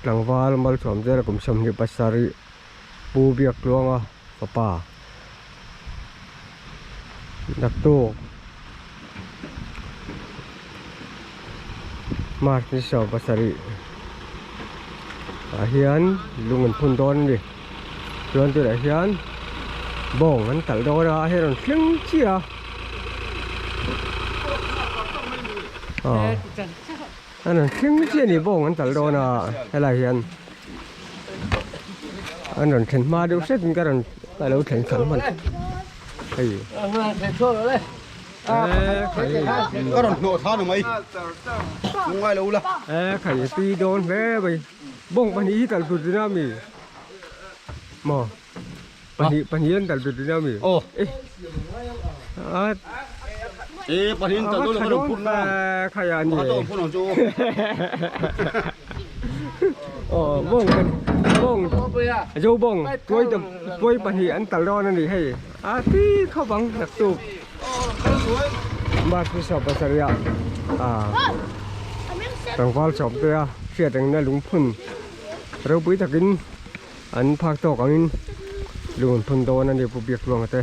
Tlangval Malsawm zela kum 27 Pu Biaktluanga fapa Naktuk March ni 17 ah hian lung an phun dawn a ni chuan tunah hian bawng an talh dawn a hei a rawn thleng chiah a aw. An rawn thleng chiah a ni bawng an tal dawn a helai hian an rawn thlen hma deuh hret in ka rawn ka lo thlen khalh hman hei ka rawn hnawh thla ni mai lungngai lo la e khai tui dawn hle mai bawng pahnih hi tal tur tina mi maw Pahnih pahnih an dal dut nia mi. Aw. Eh. A Eh pahnih an dal dut lo phun na. Khai a ni. Pakhat awm phun ang chu. Aw bawng kan bawng zo bawng tuai dam tuai pahnih an tal dawn a ni hei. A ti khawp ang naktuk. March ni 17 ah a tlangval sawm te a hriat engna lungphun ropui takin An phak tawk angin lung an phun dawn a ni pu Biaktluanga te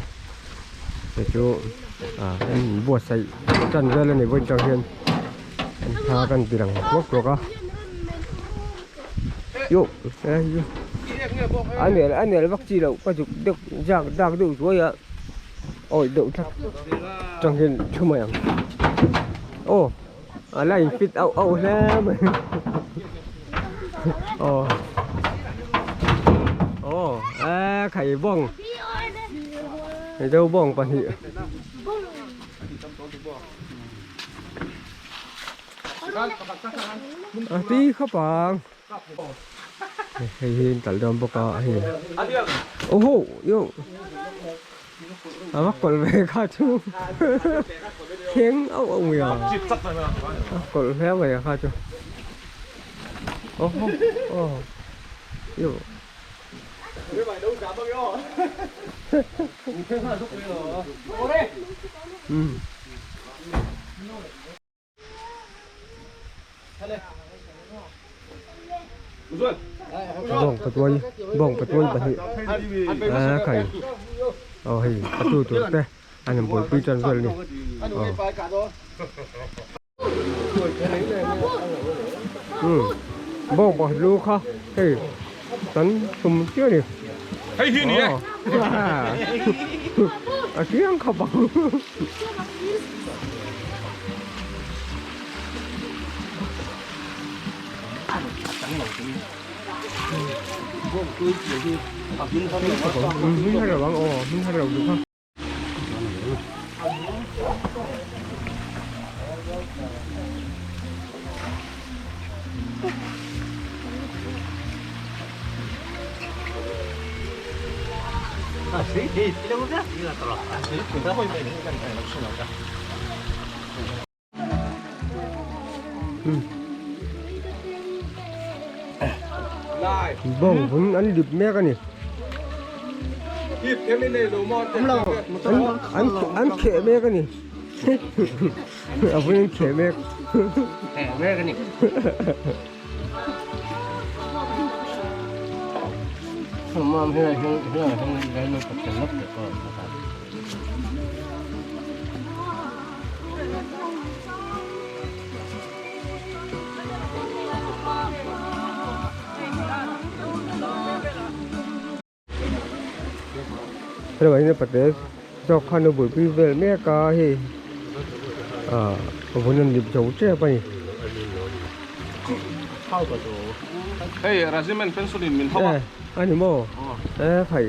hei chu ah an buatsaih tan vel a ni vawiin tang hian an thla kan ti lang ruak ruak a yo a nel a nel vak chi loh ka zuk deuh zak dak deuh zuai a awi deuh tlat tang hian thu mai ang aw. A la in fit auh auh hle mai aw aw e khai bawng hei deuh bawng pahnih a ti khawp ang hei hi an talh dawn bawk a hei aw ho yo. A va kawlh ve kha chu thleng auh auh mai a a kawlh hle mai a kha chu aw aw yo um Bawng patuai bawng patuai pahnih a khai aw hei a tu tur te an han buaipui tan vel a ni aw umm bawng pakhat lu kha hei kan tum chiah a ni hei hi ni e a chiang khawp ang. Bawng vun an lip mek a ni. An an kheh mek a ni. A vun an kheh mek. Kheh mek a ni. Hello in pate zawk khan a buaipui vel mek a hei ah a vun an lip zo tep a ni. Hei Raziman pencil in min hauh a. Eh a ni maw? Eh khai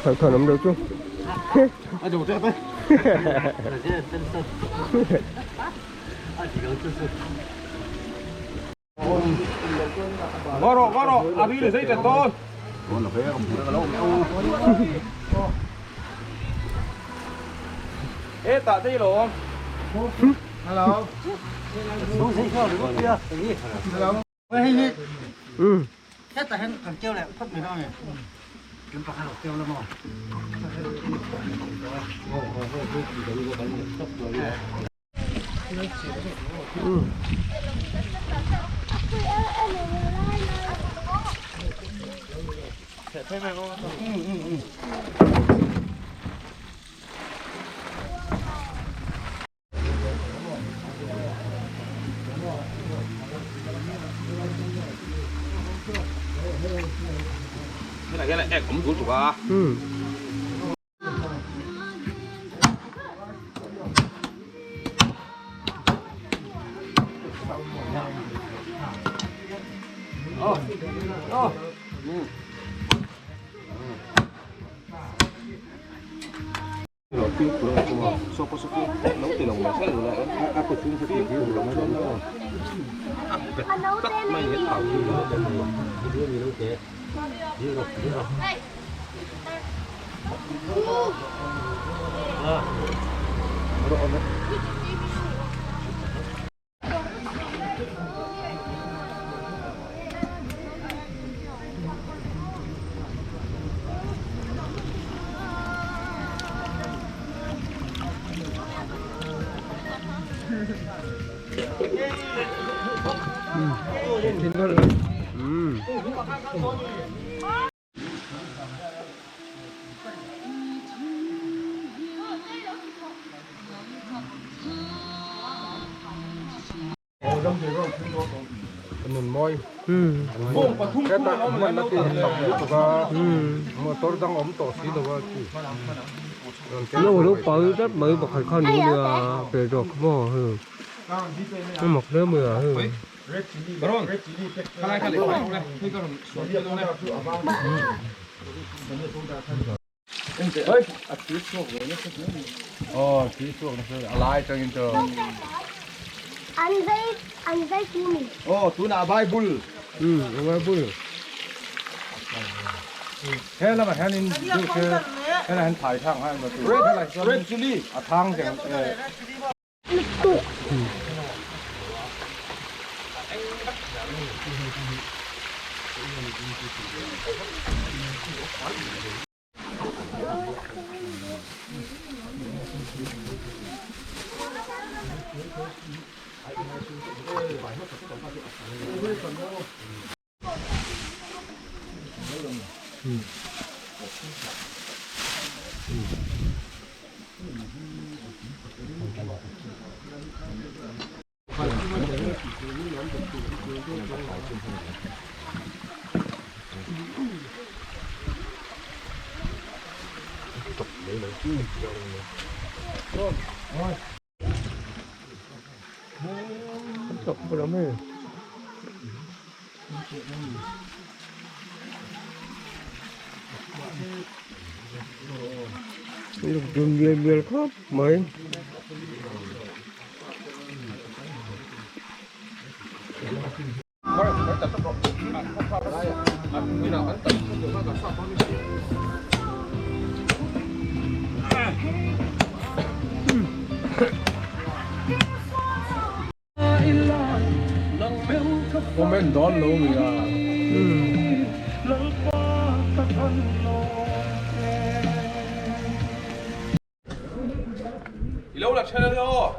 khai khan awm lo chu. A zo tep e. Ngó ro ngó ro a ri le zei tet dawn. E tah te lo. Hello. Ừ. Helai hian ek awm dul tuk a. Nó lúc bự rất bự bậc thằng con nữa về rồi mà hừ nó mọc nữa mưa hừ An zai an zai tu ni. Aw tunah Bible. Ừ nó bự He lamah hianin duh se helai hian thai thang a emaw tur helai chuan Red chili. a thang cheng eh Tộc lắm rồi. Lục đường lên khóc mấy. Comment dawn lo mi a. I lo la then a aw.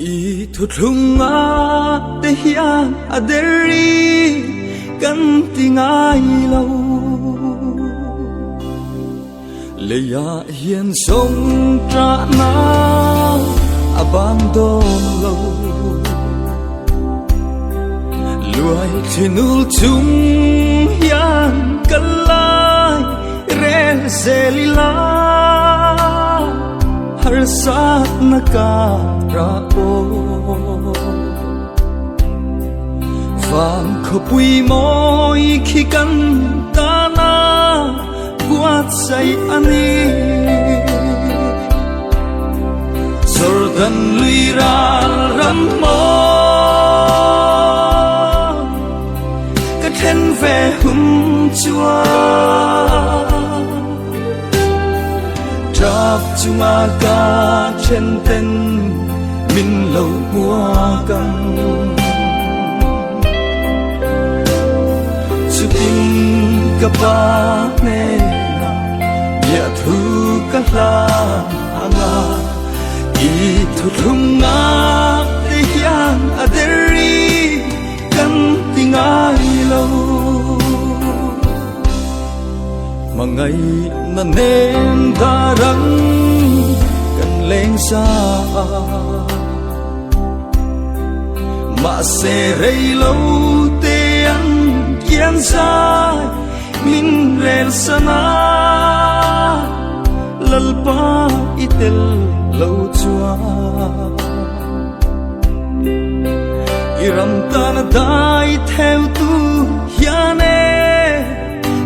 I thuthlunga te hian a deri kan ti ngai lo leia hian song tra na a ban don lo luai thinul chung hian kalai Rel zel ila harsatna karah pawh Van khawpui mawi khi kan tana buatsaih a ni. Jordan lui ral ram maw ka then ve hun chuan Trap chunga ka then ten min lo hmuak ang. Chutin ka pa hnenah biahthu ka hlan ang a, i thuthlungah te hian a der i kan ti ngai lo. Hmangaihna nen darang kan leng sa a, mahse rei lo te an kiang zai min rel san a, Lalpa i tel lo chuan i ram tana dai theu tu hian e.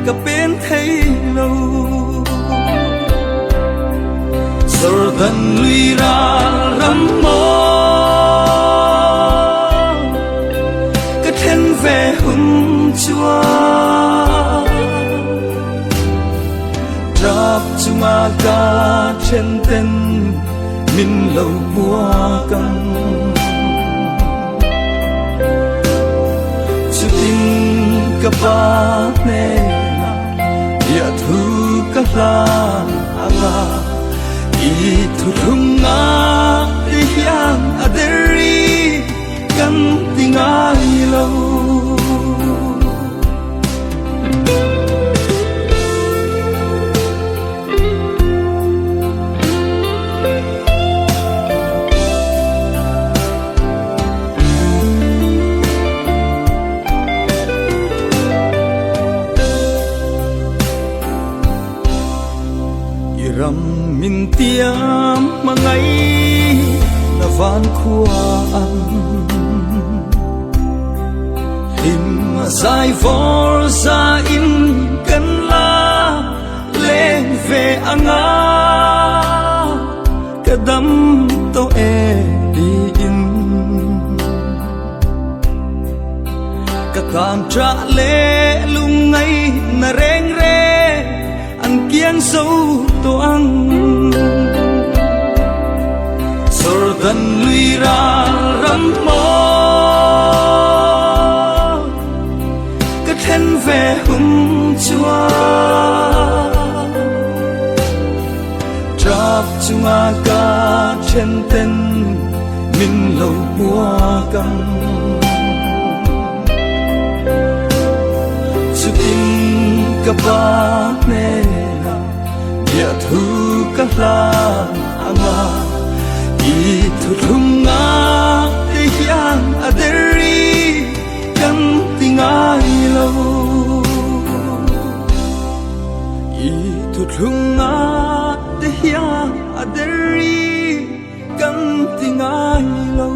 Ka pen thei lo. Jordan lui ral ram maw ka then ve hun chuan Trap chunga ka then ten min lo hmuak ang. Chutin ka pa hnenah biahthu ka hlan ang a, i thuthlungah te hian a der i kan ti ngai lo. I ram min tiam hmangaih na van khua an hlim zai vawr za in kan la leng ve anga ka dam tawh e tiin ka tan ṭah leh lungngai na reng reng an kiang zo tawh ang. Jordan lui ral ram maw ka then ve hun chuan Trap chunga ka then ten min lo hmuak ang. Chutin ka pa hnenah biahthu ka hlan ang a, i thuthlungah te hian a der i kan ti ngai lo. I thuthlungah te hian a der i kan ti ngai lo.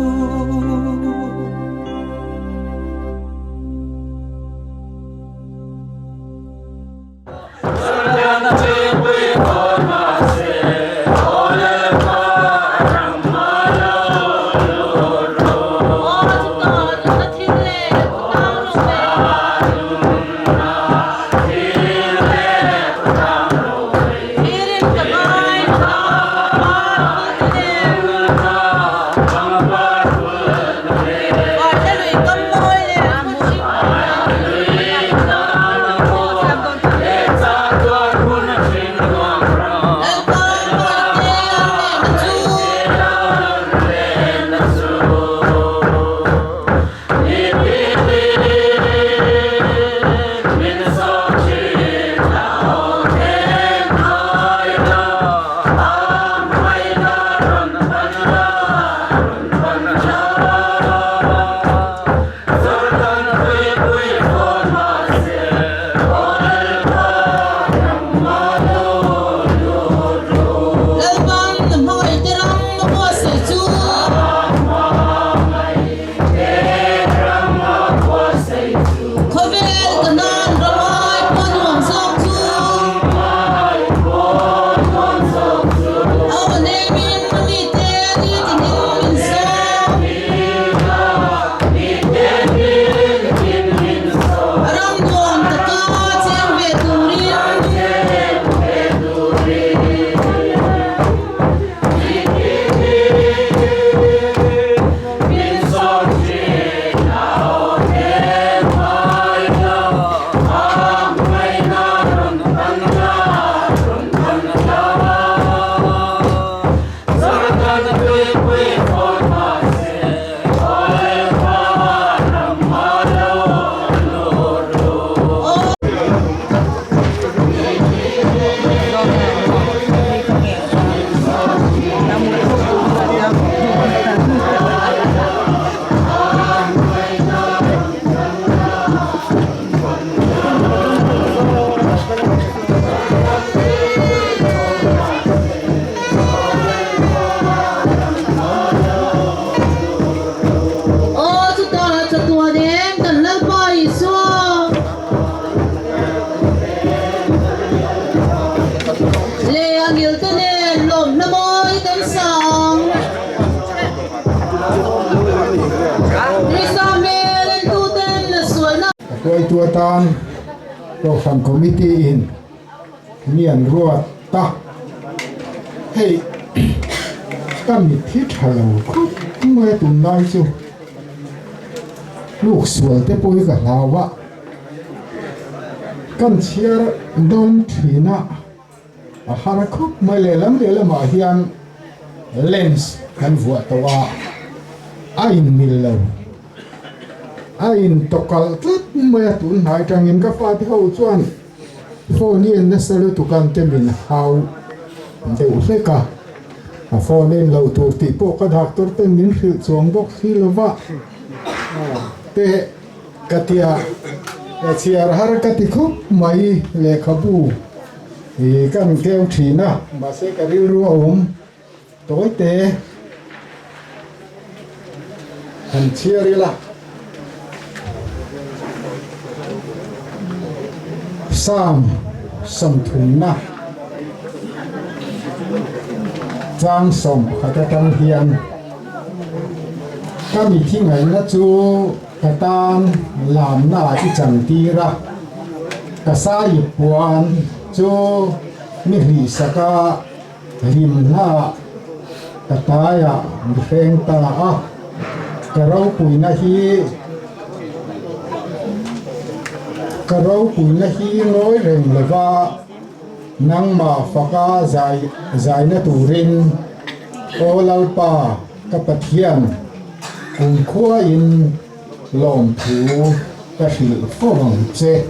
atan Kohhran Committee in mi an ruat ta. Hei ka mit hi tha lo khawp mai a tunlai chu hluk sual te pawh hi ka hlau a, kan chhiar dawn thin a. A har khawp mai lehlam lehlamah hian lens kan vuah tawh a, a inmil lo. A intawkalh tlat mai a, tun hnai tangin ka fate ho chuan phone hi en nasa lutuk a, an te min hau deuh hlek a, a phone en loh tur tih pawh ka doctor ten min hrilh chuang bawk si lo va, te Ka tia, ka chhiar har ka ti khawp mai lehkhabu hi ka rawn keu thin a, mahse ka rilru a awm tawi te han chhiar ila. Psalm sawmthumna chang 11 atang hian ka mithi ngaihna chu Ka tan lamna i chantir a, ka saip puan chu mi hlihsak a, hlimhla ka taiah mi hreng ta a, ka ropuina hi ka ropuina hi ngawi reng lova nangmah faka zai zaina turin Aw Lalpa ka Pathian. Kumkhuain lawmthu ka hrilh fo ang che.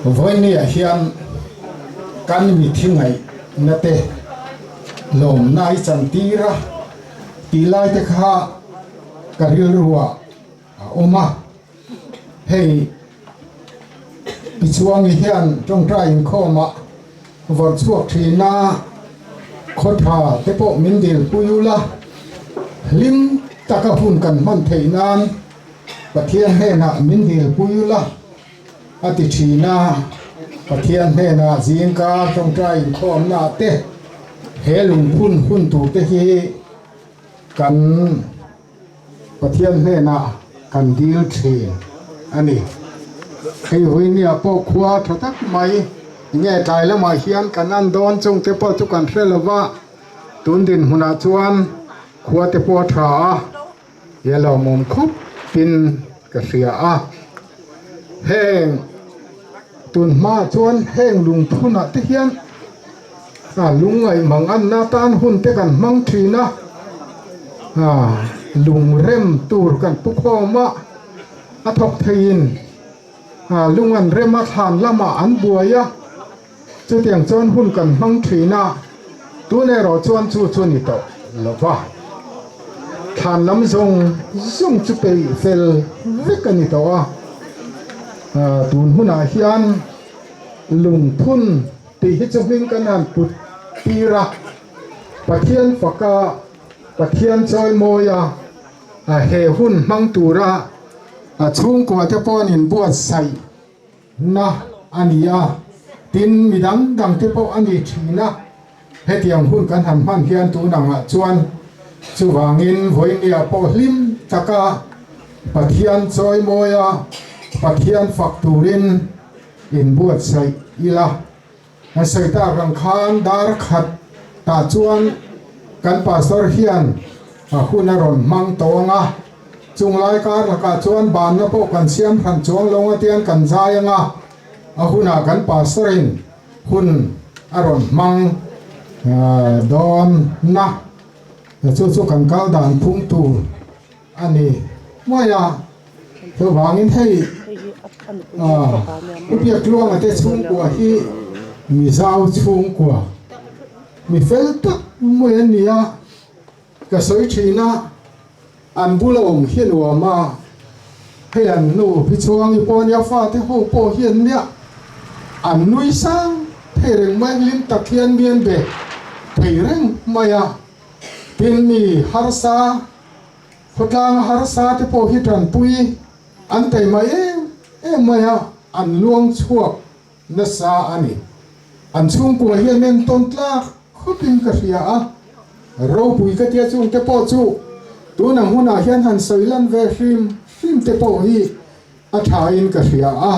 Vawinia hian kan mithi ngaihna te lawmna i chantir a tih lai te kha ka rilruah a awm a. Hei Pichuangi hian tawngtai inkhawmah vawrh chhuak thin a, khaw tha te pawh min dil pui ula, hlim taka hun kan hman theih nan Pathian hnenah min dil pui ula a ti thin a, Pathian hnenah zingkar tawngtai inkhawmnaah te he lungphun hun tur te hi kan Pathian hnenah kan dil thin a ni. Hei Huinia pawh khua tha tak mai nge tlai lamah hian kan an dawn chung te pawh chu kan hre lova, tun dinhmunah chuan khua te pawh a tha a, i lawmawm khawp tin ka hria a. Heng tun hmaah chuan heng lungphunah te hian A lungngaih mang anna tan hun te kan hmang thin a, lungrem tur kan pu khawm a, a thawk theiin lung an rem a, thlan lamah an buai a, chutiang chuan hun kan hmang thin a, tun erawh chuan chu chu ni tawh lo va, thlan lam zawng zawng chu peih fel vek a ni tawh a, tun hunah hian lungphun. Tih hi chu hming kan han put tir a, Pathian faka, Pathian chawimawi a, he hun hmang tura a chhungkua te pawh an inbuatsaih na a ni a, tin mi dang dang te pawh a ni thin a, hetiang hun kan han hman hian tun angah chuan chuvangin vawinia pawh hlim taka Pathian chawimawi a, Pathian fak turin Inbuatsaih ila, a sawi tak ang khan dar khat tah chuan kan pastor hian a hun a rawn hmang tawh ang a, chung lai kar lakah chuan banna pawh kan siam hran chuang lo ang atian kan zai ang a, a hunah kan pastor in hun a rawn hmang dawn na, chu chu kan kal dan phung tur a ni mai a. Chuvangin hei U Biaktluanga te chhungkua hi Mizo chhungkua mi fel tak mai an ni a, ka sawi thin a, an bula awm hi nuam a, hei an nu hi chhuangi pawh nia fate ho pawh hi an nia, an nui sang thei reng mai, hlim tak hian mi an be thei reng mai a, tin mi harsa Khawtlang harsa te pawh hi tanpui an taima em em mai a, an luang chhuak nasa a ni. An chhungkua hian entawn tlak khawpin ka hria a, ropui ka tia chungte pawh chu. Tun ang hunah hian han sawi lan ve hrim hrim te pawh hi a thain ka hria a.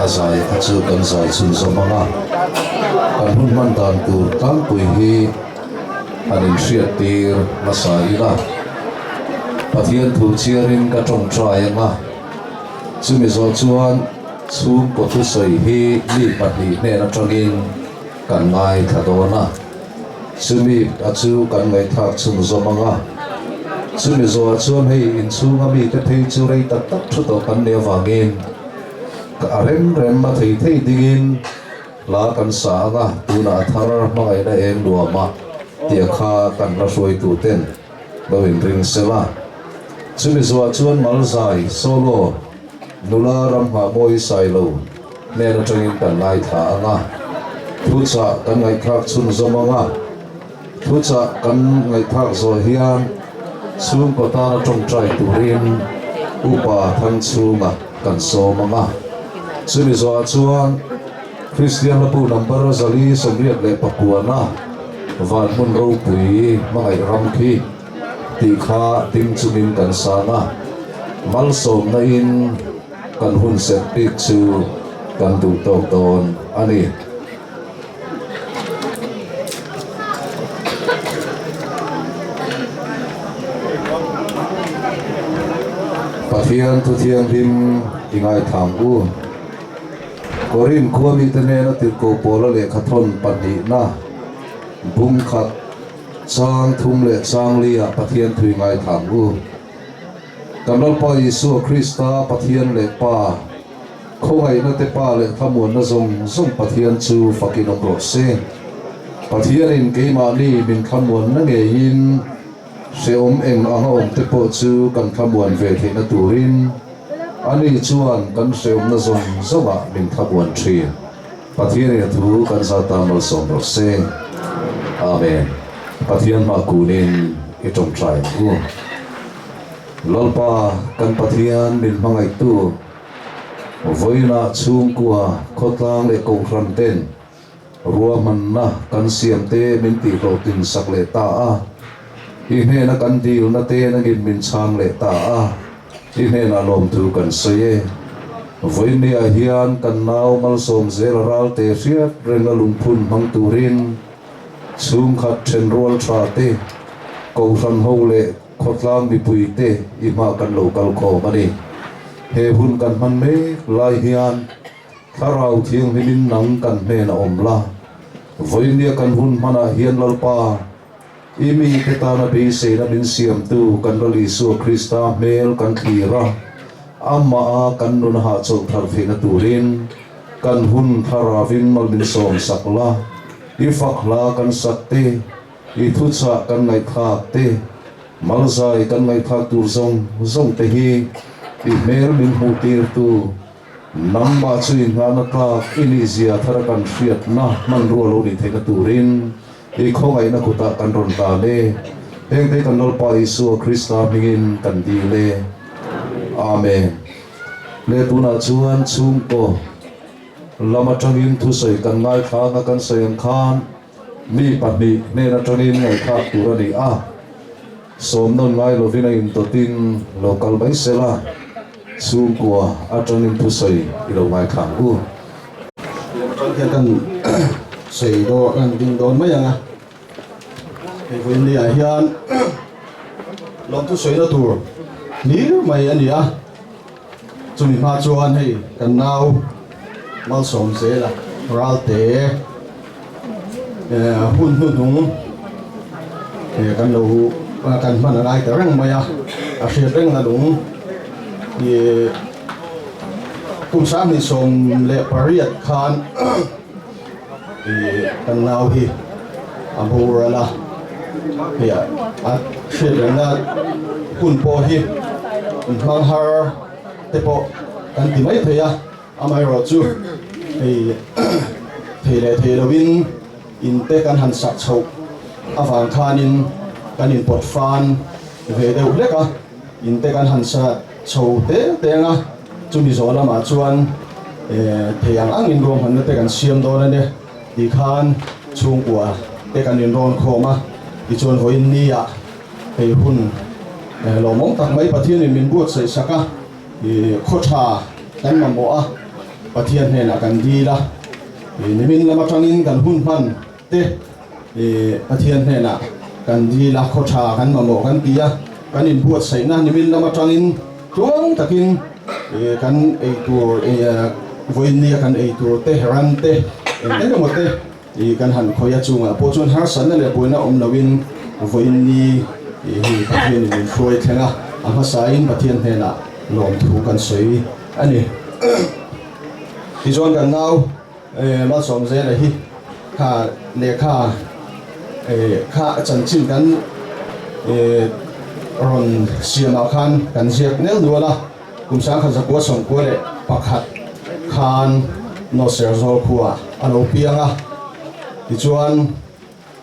a zai kha chu kan zai chhunzawm ang a, kan hun hman dan tur tlangpui hi han inhriattir hmasa ila. Pathian thu chhiarin ka tawngtai ang a, chumi zawh chuan chhungkaw thusawi hi mi pahnih hnen atangin kan ngaithla dawn a. Chumi a chu kan ngaihthlak chhunzawm ang a, chumi zawhah chuan hei inchhunga mite phei chu rei tak tak thu tawh kan nih avangin a rem rem a thei thei dingin hla kan sa ang a, tunah a thar hmangaihna eng nuamah tia kha kan hla hruaituten lo inring sel a. Chumi zawhah chuan Malzai solo nula ramnghah mawi sailo hnen atangin kan ngaithla ang a, thuchah kan ngaihthlak chhunzawm ang a, thuchah kan ngaihthlak zawh hian chhungkaw tana tawngtai turin Upa Thangchhunga kan sawm ang a, chumi zawhah chuan Kristian Lapu number 489 Van hmun ropui hmangaih ram khi tih kha ding chungin kan sang a, malsawmna in kan hun serh bik chu kan duh tawk dawn a ni. Pathian thu thianghlim i ngaithlang u. Korin khua mite hnena tirhkoh pawla lehkhathawn pahnihna bung khat Chang thum leh chang liah Pathian thui ngaithlang u. Kan Lalpa Isua Krista Pathian leh Pa, khawngaihna te Pa leh thlamuanna zawng zawng Pathian chu fakin awm rawh se. Pathianin keimahni min thlamuanna ngeiin hrehawm eng anga awm te pawh chu kan thlamuan ve theihna turin Ani chuan kan hrehawmna zawng zawngah min thlamuan thin. Pathian in a thu kan zat ta malsawm rawh se. Amen. Pathian hmah kunin i tawngtai ang u. Lalpa kan Pathian min hmangaihtu vawiinah chhungkua khawtlang leh kohhran ten ruahmanna kan siam te min tihhlawhtlin sak leh ta a. I hnena kan dilna te nangin min chhang leh ta a. I hnenah lawmthu kan sawi e. Vawinia hian kan nau malsawm zel a ralte hriat reng a lungphun hmang turin chhungkhat thenrual tha te, Kohhran ho leh khawtlang mipui te i hma kan lo kal khawm a ni. He hun kan hman mek lai hian Thlarau Thianghlimin nang kan hnenah awm la. Vawinia kan hun hmanah hian Lalpa, I mite tana beiseina min siamtu kan Lal Isua Krista hmel kan thlir a, Amaha kan nun hahchawlh thar theihna turin kan hun thlaravin mal min sawm sak la, i fak hla kan sak te, i thuchah kan ngaihthlak te, malzai kan ngaihthlak tur zawng zawng te hi i hmel min hmuhtirtu Nangmah chu inghahna tlak i nih zia thara kan hriatna hmanrua lo nih theihna turin i khawngaihna kutah kan rawn hlan e. Hengte kan Lalpa Isua Krista hmingin kan dil e. Amen. Le tunah chuan chhungkaw lam atangin thusawi kan ngaithla anga kan sawi ang khan mi pahnih hnen atangin ngaihthlak tur a ni a. Sawmnawn ngai lovin a indawtin lo kal mai sela, chhungkua atangin thusawi i lo ngaithla ang u. Lem atang hian kan sawi dawn kan ding dawn mai ang a, hei vawiin ah hian lawm thusawina tur hlir mai a ni a, chumi hma chuan hei kan nau malsawm zela ralte hun hnuhnung kan lo kan hman a ngai ta reng mai a, a hriat reng na lung ih kum 2018 khan ih kan nau hi a boral a, hei a hriat reng na hun pawh hi hmang har te pawh kan ti mai thei a. Amaherawhchu hei thei leh thei lovin in te kan han sak chhoh avang khanin kan inpawt fan ve deuh hlek a, in te kan han sa chho teng teng a, chumi zawh lamah chuan thei ang angin ruahmanna te kan siam dawn a ni tih khan chhungkua te kan inrawn khawm a, tichuan vawiin nia hei hun lawmawm tak mai Pathianin min buatsaih sak a. Ih khaw tha kan mamawh a, Pathian hnenah kan dil a, nimin lam atangin kan hun hman te Pathian hnenah kan dil a, khaw tha kan mamawh kan ti a, kan inbuatsaihna nimin lam atangin tluang takin kan ei tur vawiinnia kan ei tur te ran te eng eng emaw te kan han khawih a, chungah pawh chuan harsatna leh buaina awm loin vawiinni hi Pathianin min hruai thleng a, a hmasain Pathian hnenah lawmthu kan sawi a ni. Tichuan kan nau Malsawm Zela hi kha lehkha kha chanchin kan rawn siamah khan kan ziak nel nual a, kum sangkhat zakua sawmkua leh pakhat khan Nawser Zawl khuaah a lo piang a, tichuan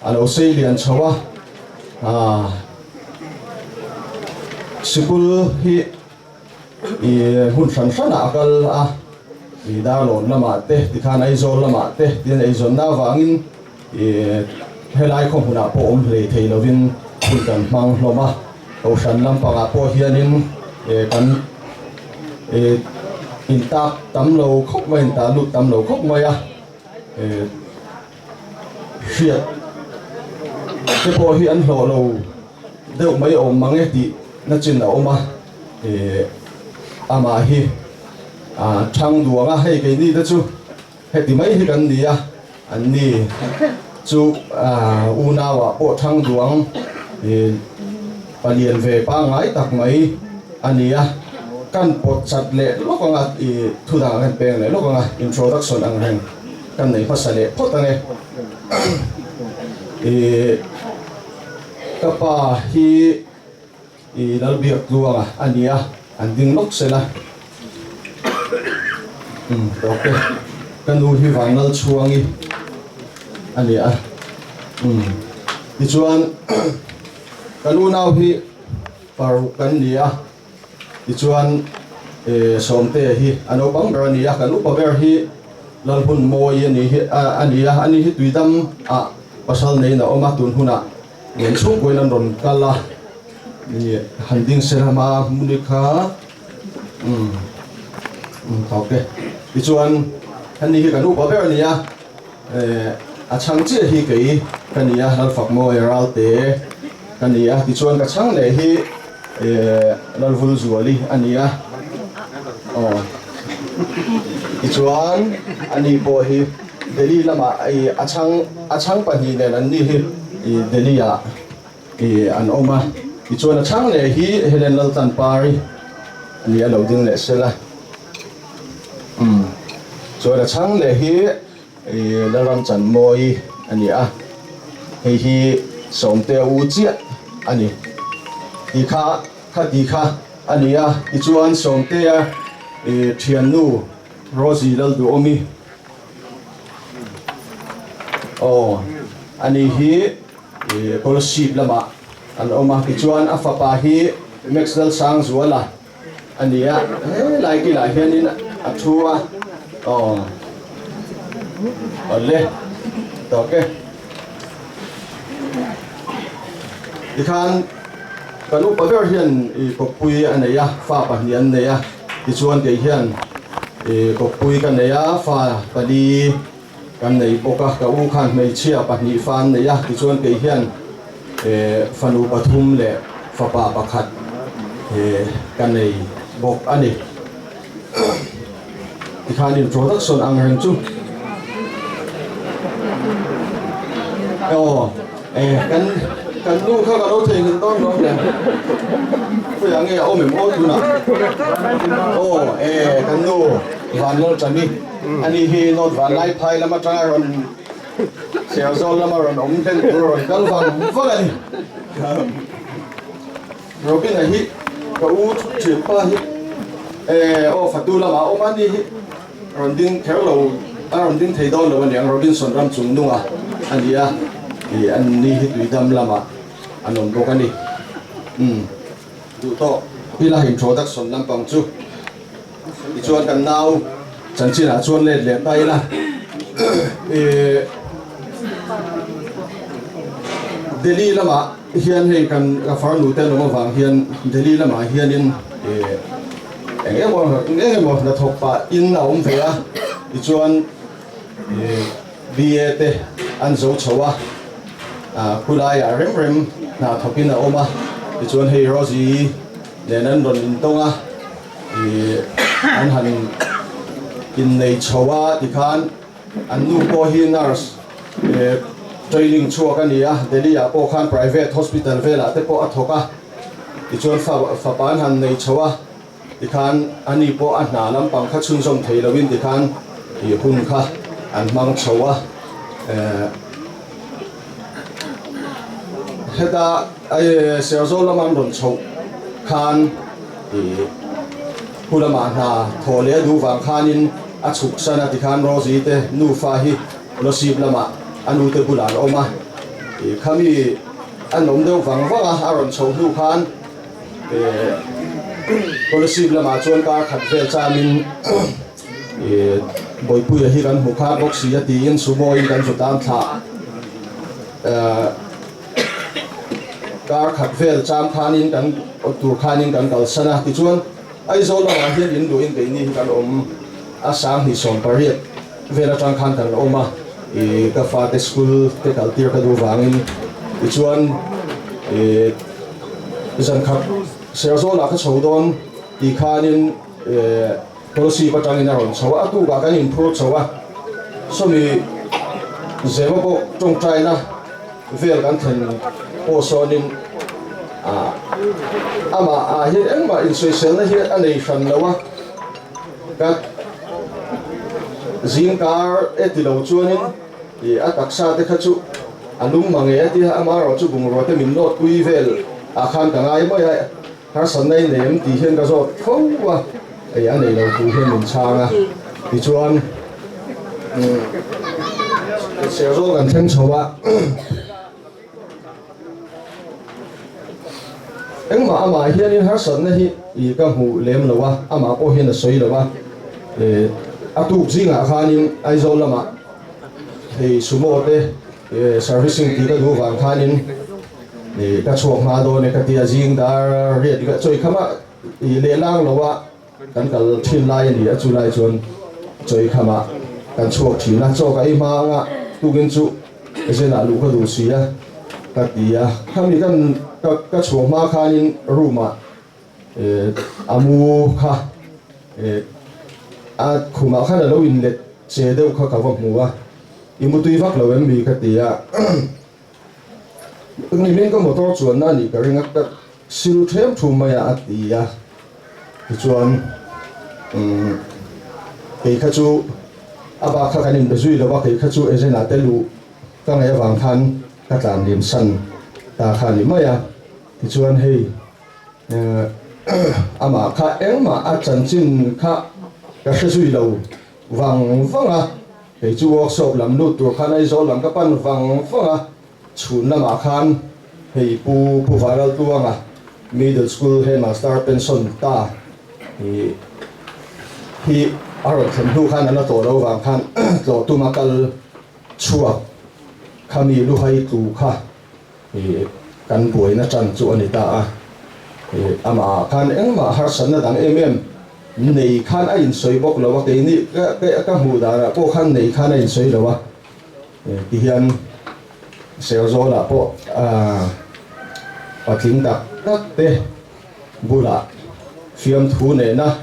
a lo sei lian chho a, sikul hi I hmun hran hranah a kal a, i Darlawn lamah te, tikhan Aizawl lamah te tiin eizawnna avangin i helai khaw hmunah pawh awm hlei thei lovin hun kan hmang hlawm a. Kohhran lampangah pawh hianin kan intak tam lo khawp mai, intah lut tam lo khawp mai a. Hriat te pawh hi an hlawh lo deuh mai awm mang e tih na chin a awm a, ih amah hi a thang duang a, hei keini te chu heti mai hi kan ni a, an ni chu unauah pawh thang duang ih palian ve pangngai tak mai a ni a, kan pawt chat leh lawk ang a, ih thu dangah kan peng leh lawk ang a, introduction ang reng. Kan nei hmasa leh phawt ange. Ih ka pa hi ih Lalbiak Tluanga a ni a, an ding lawk sela. Umm tawk e. Ka nu hi Vanlalchhuangi a ni a. Umm tichuan ka nu nau hi paruk kan ni a. Tichuan Sawmtea hi a naupang ber a ni a, kan upa ber hi Lalhunmawi a ni hi a ni a, ani hi tuidam ah pasal neiin a awm a, tun hunah nen chhungkuain an rawn kal a, han ding se rama hmuni kha umm ok tichuan ani hi kan upa ber a ni a, a chhang chiah hi kei ka ni a, Lalfakmawi Ralte ka ni a, tichuan ka chhang leh hi Lalvul Zuali a ni a, aw tichuan ani pawh hi Delhi lamah a chhang a chhang pahnih nen an ni hi Delhi ah an awm a, tichuan a chhang leh hi Helen Laltlanpari a ni a lo ding leh sel a, umm chuan a chhang leh hi Lalramchanmawi a ni a, hei hi Sawmtea u chiah a ni. Ti kha kha ti kha a ni a, tichuan Sawmtea thiannu Rosie Lalduhawmi aw a ni hi Kolasib lamah an awm a, tichuan a fapa hi Max Lalsangzuala A ni a, helai kilah hianin a thu a, aw awle tawk e. Tikhan kan upa ber hian i kawppui a nei a, fa pahnih an nei a, tichuan kei hian i kawppui ka nei a, fa pali kan nei bawk a, ka u khan hmeichhia pahnih fa an nei a, tichuan kei hian fanu pathum leh fapa pakhat ka nei bawk a ni. Tikhan introduction ang reng chu aw kan kan nu kha ka lo theihnghilh dawn lo le khawiah nge a awm em aw tunah aw kan nu Vanlalṭami. Ani hi North Vanlaiphai lam atanga rawn Serzawl lama rawn awm hlen tur rawn kal vang vang a ni. Robin-a hi ka u thianpa hi aw fatu lamah a awm a, ani hi rawn ding kher lo a rawn ding thei dawn lo a niang Robinson ram chung nunga a ni a, ani hi tuidam lamah an awm bawk a ni. Umm duh tawh ila introduction lampang chu. Tichuan kan nau chanchinah chuan let leh ta ila ih Delhi lamah hian hei kan ka farnu te an awm avang hian Delhi lamah hianin ih. Eng emaw eng emaw hnathawk pah in a awm ve a, tichuan BA te an zo chho a, khulaiah rem rem hna thawkin a awm a, tichuan hei Rosie nen an rawn intawng a, an han innei chho a tikhan an nu pawh hi nurse training chhuak a ni a, Delhi ah pawh khan private hospital velah te pawh a thawk a, tichuan fapa an han nei chho a, tikhan ani pawh a hna lampang kha chhunzawm thei loin tikhan ih hun kha an hmang chho a, heta Serzawl lama an rawn chhoh khan ih hu lamah hna thaw leh a duh vang khanin a chhuk san a tikhan Rosie te nufa hi Losip lamah a nute bulah an awm a, ih khami an awm deuh vang vang a, a rawn chhoh hnu khan ih Kolosip lamah chuan kar khat vel chamin ih Bawipuia hi kan hmu kha bawk si a tiin Sumo in kan zu tan thlah eh kar khat vel cham khanin kan tur khanin kan kalsan a, tichuan Aizawl lamah hian in duhin keini hi kan awm a, 2018 vel atang khan kan awm a, ih ka fate school te kal tir ka duh vangin tichuan ih zan khat Serzawl ah ka chho dawn tih khanin eh Kolosip atangin a rawn chho a, a tukah kan inphur chho a, sawmi Zema pawh tawngtaina vel kan thlen pawh sawnin ah amah ah hian engmah insawiselna hi a nei hran lo a, ka zingkar e ti lo chuanin ih a taksa te kha chu a lum mange a tia amaherawh chu bungrua te min nawt pui vel ah khan ka ngai mai a. Harsatna i nei em tih hian ka zawt fo a, ei a nei lo thu hian min chhang a, tichuan Serzawl kan thleng chho a, engmah amah hianin harsatna hi i ka hmuh lem lo a, amah pawh hian a sawi lo a, a tuk zingah khanin Aizawl lamah hei sumo te servicing tih ka duh vang khanin Ih ka chhuak hma dawn e ka ti a, zing dar riat vel chawi kham a, ih lehlang lo a kan kal thin lai a ni a, chu lai chuan chawi kham ah kan chhuak thin a, chaw ka ei hma anga tukin chu zenah luh ka duh si a ka ti a, khami kan ka chhuak hma khanin room ah eh a mu kha eh a khumah khan a lo inlet che deuh kha ka va hmu a, i mutui vak lo em mi ka ti a. Nimin ka motor chuanna a nih ka ring a, ka sil ṭhem ṭhum mai a, a ti a. Tichuan, umm, kei kha chu a bak kha kan inbe zui lo a, kei kha chu agent ah te luh ka ngaih avang khan ka tlan lim san ta kha a ni mai a. Tichuan hei, amah kha engmah a chanchin kha ka hre zui lo vang vang a. Kei chu workshop lam lut tur khan Aizawl lam ka pan vang vang a, chhun lamah khan hei Pu Pu Vanlaltluanga Middle School Headmaster pension ta hi hi a rawn thlen hnu khan an la tawh lo vang khan tlawh tuma kal chhuak khami luhai tlu kha i kan buaina tan chu a ni ta a, i amah ah khan engmah harsatna dang em em nei khan a insawi bawk lo a, keini ka ka hmuh danah pawh khan nei khan a insawi lo a, tihian Serzawl-ah pawh patling tak tak te bulah fiamthu nena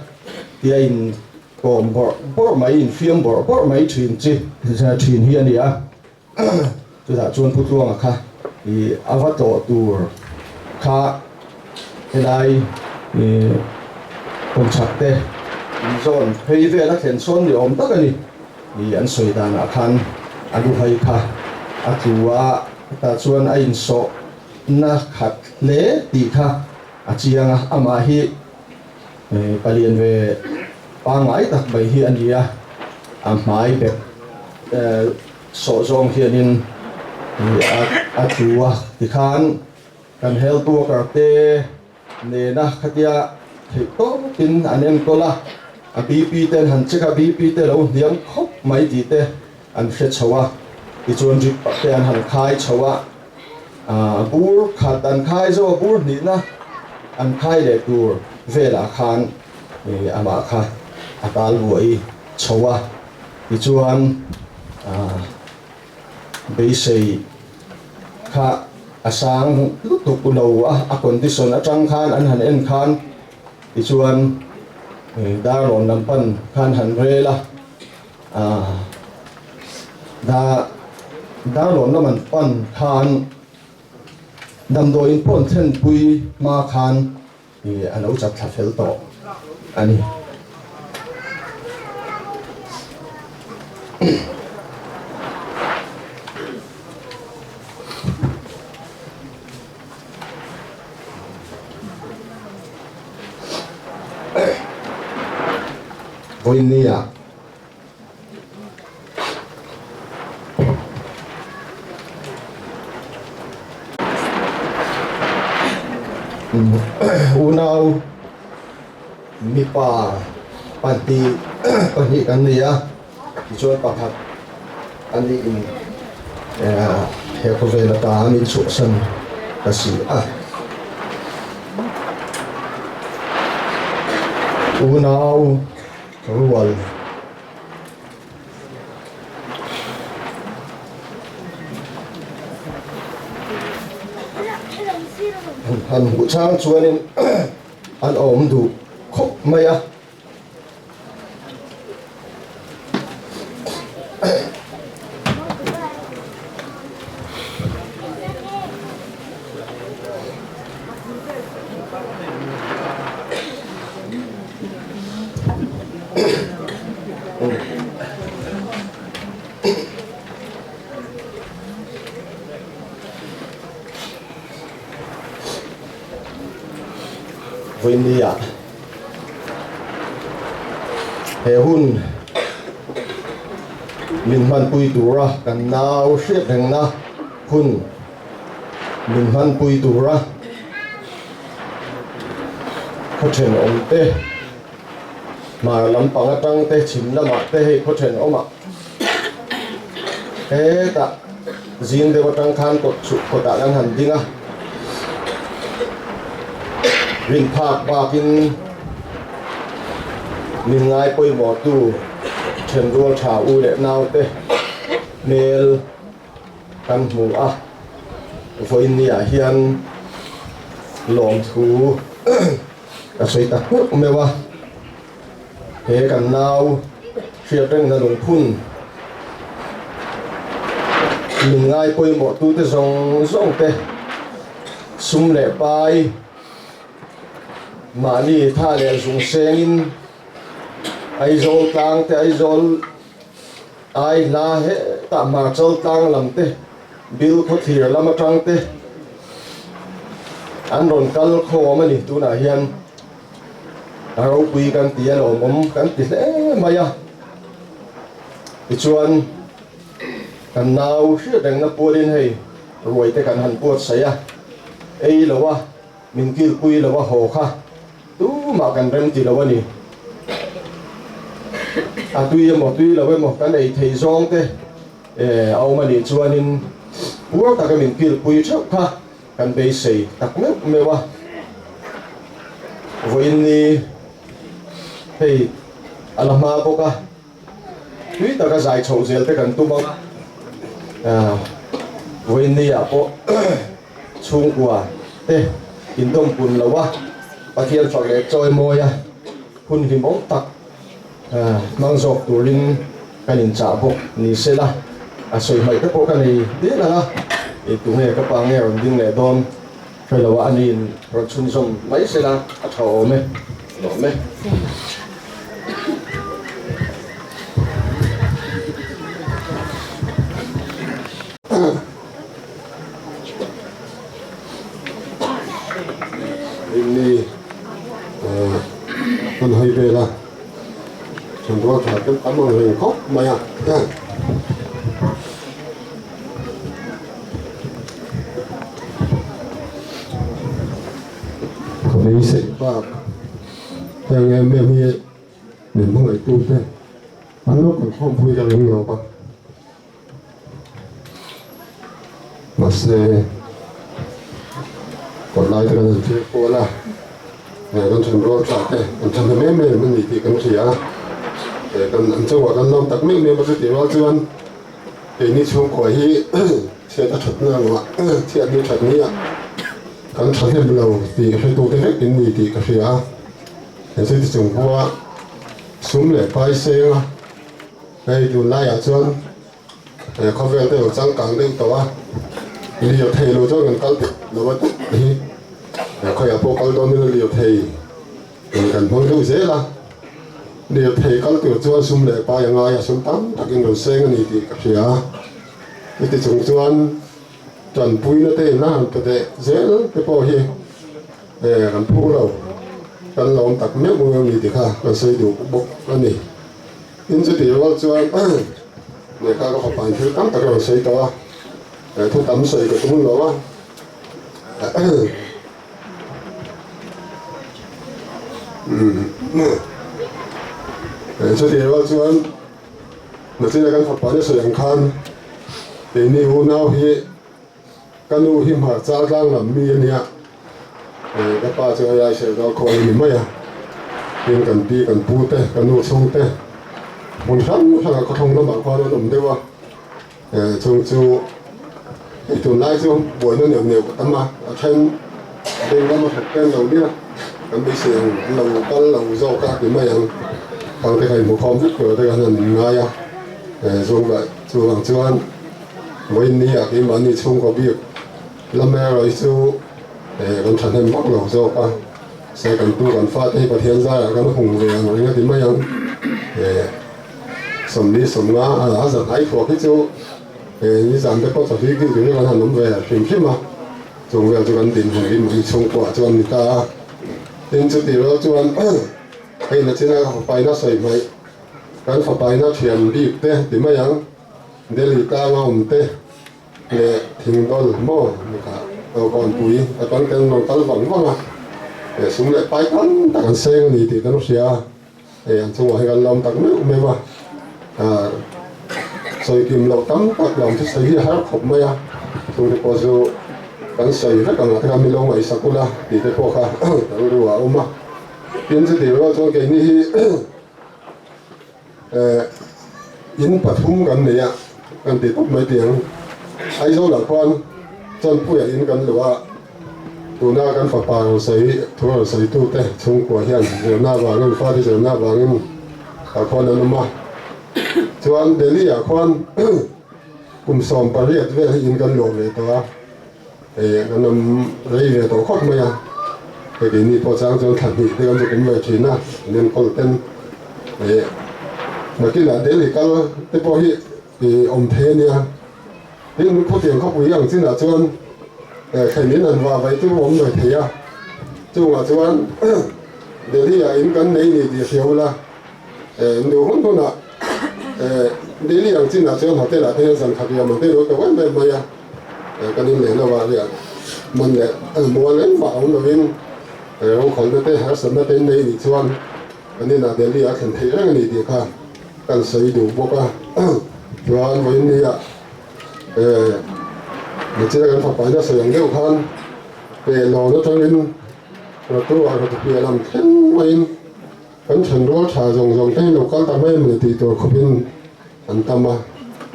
tia in kawm bawrh bawrh mai, infiam bawrh bawrh mai thin chi thin hi a ni a. Chutah chuan Pu Tluanga kha i a va tlawh tur kha helai i kawmchhak te in zawn phei vel a thlen sawn ni awm tak a ni. I an sawi danah khan a luhai kha a tlu a, tah chuan a insawh na khat hle tih kha a chiang a, amah hi palian ve pangngai tak mai hi a ni a, a hmai bek Sawh zawng hianin a tlu a, tikhan kan health worker te nena khatia theih tawkin an enkawl a, a BP te an han check a, BP te lo hniam khawp mai tih te an hre chho a, tichuan drip te an han khai chho a, bur khat an khai zo a, bur hnihna an khai leh tur velah khan. amah kha a tal buai chho a, tichuan beisei kha a sang lutuk lo a, a condition atang khan an han en khan tichuan Darlawn lam pan khan han rel a, Darlawn lam an pan khan damdawiin pawh an thlenpui hma khan a lo chat thla fel tawh a ni. Vawinia Unau mipa pahnih pahnih kan nei a, tichuan pakhat a niin he khawvel ata min chhuahsan ta si a. Unau rual. Han hmuh chang chuanin an awm duh khawp mai a. Vawinia he hun min hmanpui tura kan nau hriat rengna hun min hmanpui tura khaw thenawm te hmar lampang atang te chhim lamah te hei khaw thenawmah hetah zing deuh atang khan kawt chhuk kawtah kan han ding a rin phak bakin min ngai pawimawh tu thenrual tha u leh nau te hmel Kan hmu a, vawiinniah hian lawmthu ka sawi ta hmeuh meuh a, he kan nau hriat rengna lungphun min ngai pawimawh tute zawng zawng te sum leh pai mahni tha leh zung sengin Aizawl tlang te Aizawl Ai hla hetah hmarchal tlang lam te, Bill khawthlir lam atang te an rawn kal khawm a ni. Tunah hian a ropui kan ti a, lawmawm kan ti hle mai a. Tichuan kan nau hriat rengna pualin hei ruai te kan han buatsaih a, ei lo a, min kilpui lo a haw kha. Tumah kan rem ti lo a ni. A tui emaw tui lo emaw kan ei thei zawng te a awm a nih chuanin puar taka min kilpui theuh kha kan beisei tak meuh meuh a. Vawiin ni hei a la hma bawk a, tui taka zai chhoh zel te kan tum ang a. Vawiin ni ah pawh Chhungkua te indawm pun lo a, Pathian fak leh chawi mawi a, hun hlimawm tak hmang zawk turin kan inchah bawk ni se la, a sawi hmaih te pawh ka nei dil ang a, i tunge ka pa nge rawn ding leh dawn hre lo a, aniin rawn chhunzawm mai se la a tha awm e, lawm e. Rinni kan hawi vel a, thenrual tha kan tam ang reng khawp mai a. Ka beisei bak heng em em hi min hmangaih tute an lo kalkhawm pui ka ring lo va. Mahse, kawt lai te kan han thlir kual a. Kan thenrual tla te an thahnem em em a ni tih kan hria a, kan an chungah kan lawm tak mek mek a chutih rual chuan keini chhungkua hi chhiat a thatna angah chhiat ni that ni ah kan thahnem lo tih hretute vek in ni tih ka hria a, he chuti chung pawha sum leh pai seng a hei tunlaiah chuan Khawvel te lo changkang deuh tawh a, lir thei lo chuan kan kal theih lo a tih hi khawiah pawh kal dawn ila lir thei kan hmang deuh zel a, lir thei kal tur chuan sum leh pai a ngai a, sum tam takin rawn seng a ni tih ka hria a, chuti chung chuan tanpuina te inla han pe teh zel te pawh hi kan phu lo, kan lawm tak meuh meuh a ni tih kha kan sawi duh bawk a ni. Tin chutih rual chuan lehkha ka fapa in thil tam tak a rawn sawi tawh a, thu tam sawi ka tum lo a. Chutih rual chuan nachina kan fapa in a sawi ang khan keini unau hi Ka nu hi hmarcha tlang lam mi a nia, ka pa chu hei Aisel dawr khaw a ni mai a, tin kan pi kan pu te ka nu chhung te hmun hrang hrang ah khawthawng lamah khuan an awm deuh a, chung chu hei tunlai chu buaina neuh neuh a tam a, a then beng lama hret pen lo nia kan beisei ang an lo kal lo zawk a ti mai ang, thang te kha inhmukhawm vek tur te khan an inngai a, chuvang chuan. Vawiin ah keimahni chhungkaw bik lam erawh hi chu kan thahnem vak lo zawk a, se kan tu kan fate hi Pathian zaiah kan hung ve ang reng a ti mai ang. 40 50 a zan ai thuak hi chu nizan te pawh chawhlui kil turin kan han awm ve hrim hrim a, chung vel chu kan dinhmun keimahni chhungkuaah chuan ni ta a. Tin chutih rual chuan hei nachina ka fapaina sawi hmaih kan fapaina thian bik te ti mai ang. Delhi tlanga awm te leh thingdawl maw ni kha Kawnpui a kal ten rawn kal vang vang a, eh sum leh pai tam tak an seng a ni tih kan hria a, hei an chungah hi kan lawm tak meuh meuh a, ah sawi kim loh tam tak lawm chu sawi hi a har khawp mai a, chungte pawh chu kan sawi vek ang ah te khan mi lo ngaihsak ula tih te pawh kha kan ru a awm a, tin chutih rual chuan keini hi In pathum kan nei a, kan ti tawp mai tih ang. Aizawlah khuan Chawnpuia in kan luh a, tuna kan fapa rawn sawi thu rawn sawitute chhungkua hian zirna avangin fate zirna avangin tah khuan an awm a. Chuan Delhi-ah khuan kum 18 vel hi in kan luah ve tawh a, kan awm rei ve tawh khawp mai a, hei keini pawh chang chuan thla hnih te kan zu kum ve thin a, an enkawl ten nakinah Delhi kal te pawh hi awm thei a nia, tin khawtiang khawpui ang chinah chuan thlen in han vah vaih chu awm ve thei a, chungah chuan Delhi ah in kan nei ni tih hria ula, duh hun hunah Delhi ang chinah chuan hotel ah te hian zan khat riam ang te lo tawh em em mai a. Kan inleh lo ah riah man leh mual engmah awm lovin rokhawlna te harsatna te nei nih chuan kan inah Delhi ah thlen theih reng a ni tih kha kan sawi duh bawk a. Chuan vawiin ni ah Machina kan fapaina sawi ang deuh khan Pehlawn atangin Ratu ah Ratu piah lam thleng maiin kan thenrual tha zawng zawng te hi lo kal ta mai a ni tih tur khawpin an tam a,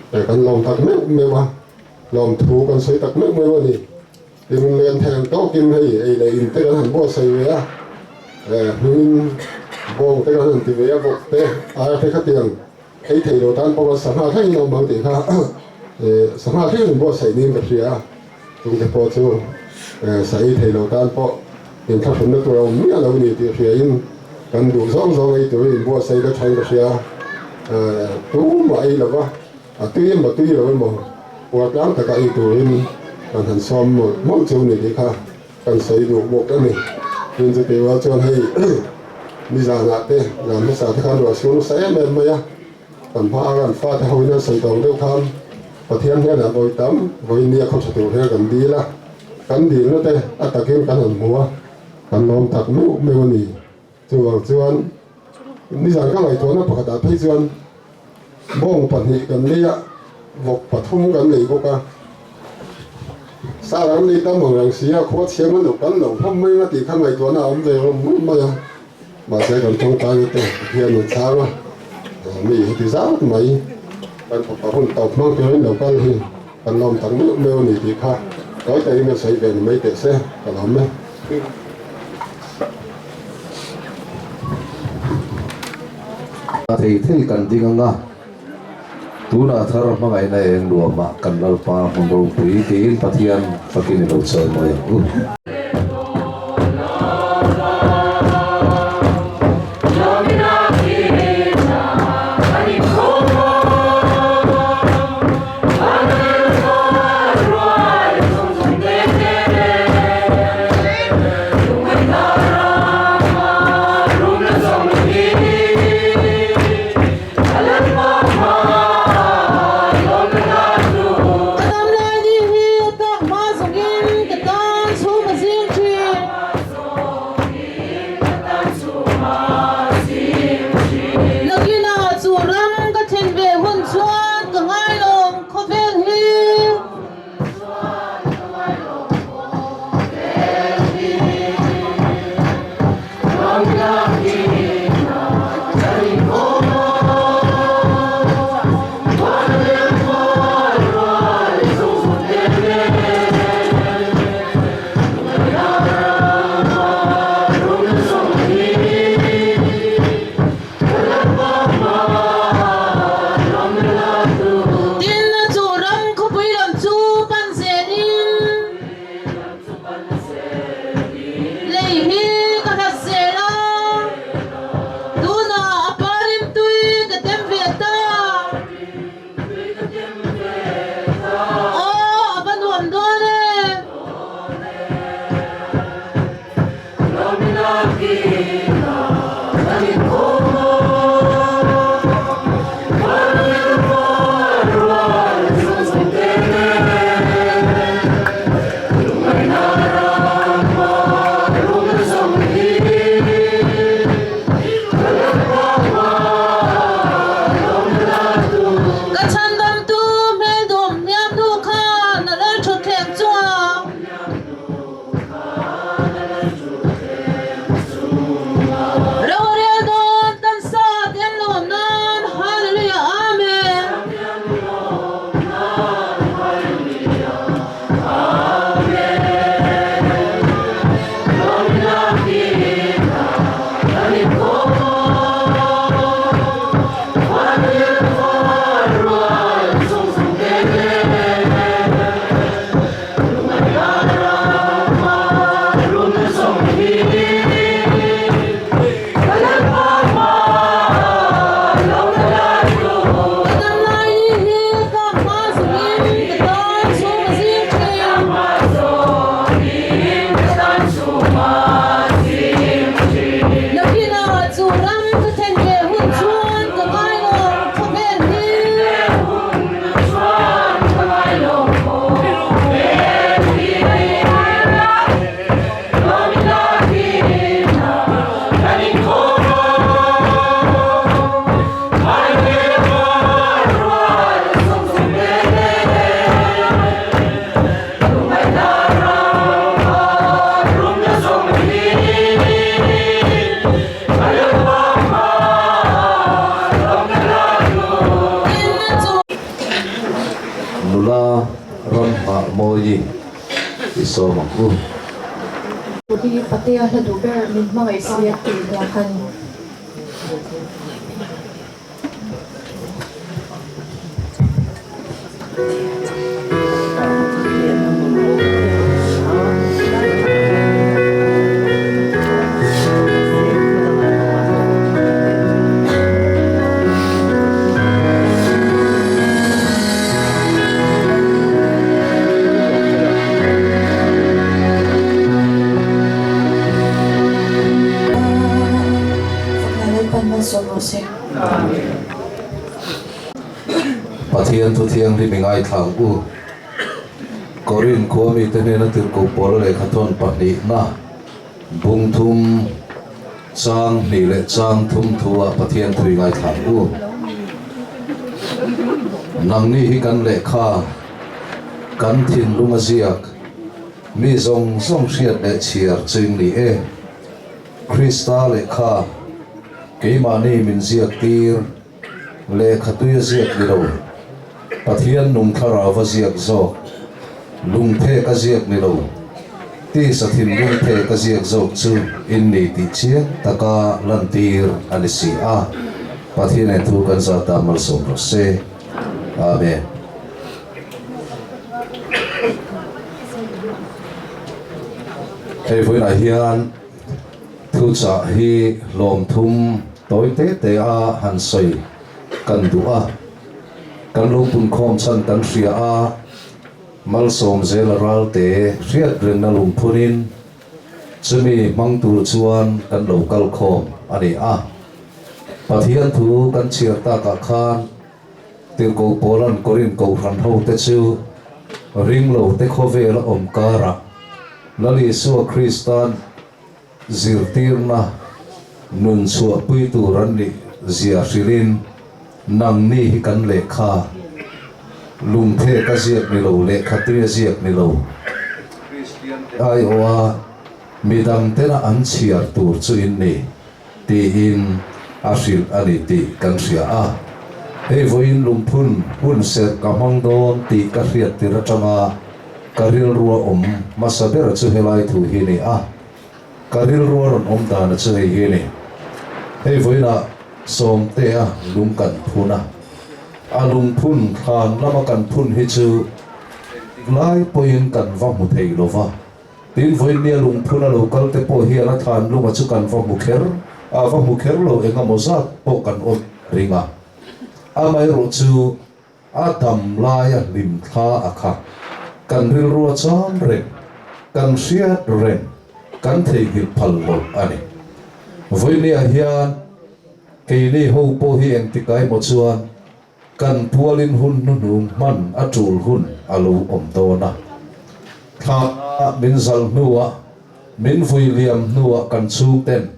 kan lawm tak meuh meuh a. Lawmthu kan sawi tak meuh meuh a ni. Tin, len theng tawkin hei ei leh in te kan han buatsaih ve a, hmingin bawng te kan han ti ve a, vawk te, ar te khatiang ei thei lo tan pawh sangha thlengin a awm ang tih kha sangha thlengin an buatsaih niin ka hria a, chungte pawh chu sa ei thei lo tan pawh inthlahrunna tur a awm miah lo ni tih hriain kan duh zawng zawng ei turin inbuatsaih la thain ka hria a, tumah ei lova. A tui emaw tui lo emaw puar tlang taka ei turin kan han sawm mawlh mawlh chu ni tih kha kan sawi duh bawk a ni. Tin chutih rual chuan hei nizanah te zan hmasa te khan ruah sur nasa em em mai a, kan hma a kan fate hoin an sawi tawng deuh khan Pathian hnenah vawi tam vawi nia khaw tha tur hian kan dil a, kan dilna te a takin kan han hmu a, kan lawm tak meuh meuh a ni. Chuvang chuan nizan ka ngaihtuahna pakhatah phei chuan bawng pahnih kan lei a, vawk pathum kan lei bawk a. Sar an nei tam ang reng si a, khua chhiang an lo kal lo hlawm mai ang a tih kha ngaihtuahna a awm ve hlawm hlawm mai a. Mahse kan tawngtaina te hian an chhang a, mi heti zat mai kan fapa hun tawp hmang turin lo kal hi kan lawm tak meuh meuh a ni tih kha tawi takin kan sawi ve ni mai teh se ka lawm e. A thei thei kan ding ang a, tunah thar hmangaihna eng nuamah kan Lalpa hmun ropui tiin Pathian fakin i lo chawi mawi ang u. Nula ram nghah mawi i sawm ang u. Hi Patea hla duh ber min hmangaih si a tih hla kha ni. Pathian thu thianghlim i ngaithlang u. Korin khua mite hnena tirhkoh pawl lehkhathawn pahnihna bung thum chang hnih leh chang thum thu ah Pathian thu i ngaithlang u. Nangni hi kan lehkha kan thinlung a ziak. Mi zawng zawng hriat leh chhiar chu in ni e. Krista lehkha keimahni min ziak tir, lehkha tui a ziak ni lo, Pathian nung thlarau a ziak zawk, lungphek a ziak ni lo, tisa thinlung phek a ziak zawk chu in ni tih chiang taka lantir a ni si a. Pathian en thu kan zat ta malsawm rawh se. Amen. Hei vawiinah hian thuchah hi hlawm thum tawi te te a han sawi kan duh a, kan lo punkhawm chhan kan hria a, malsawm zela ralte hriat rengna lungphunin chumi hmang tur chuan kan lo kal khawm a ni a. Pathian thu kan chhiar takah khan Tirhkoh Paula'n Korinth kohhran hote chu ringlote khawvela awm karah Lal Isua Krista'n zirtirna nun chhuahpui tur an nih zia hrilhin, Nangni hi kan lehkha lungphek a ziak ni lo, lehkha tui a ziak ni lo, Kristiante aiawha midangtena an chhiar tur chu in ni. Tiin a hrilh a ni tih kan hria a. Hei vawiin lungphun hun serh ka hmang dawn tih ka hriat tir atanga ka rilrua awm hmasa ber chu helai thu hi ni a. Ka rilrua rawn awm dana chu hei hi ni. Hei vawiinah Sawmtea lung kan phun a. A lungphun thlan lama kan phun hi chu engtik lai pawhin kan va hmu thei lova. Tin, vawinia lungphun a lo kal te pawh hian a thlan lunga chu kan va hmu kher a, va hmu kher lo eng emaw zat pawh kan awm ring a. Amaherawh chu a dam laia hlim thla a kha kan rilru a cham reng, kan hriat reng, kan theihnghilh phal lo a ni. Vawinia hian keini ho pawh hi engtik emaw chuan Kan pualin hun hnuhnung hman a tul hun a lo awm dawn a. Thla min zalh hnuah, min vui liam hnuah kan chhungten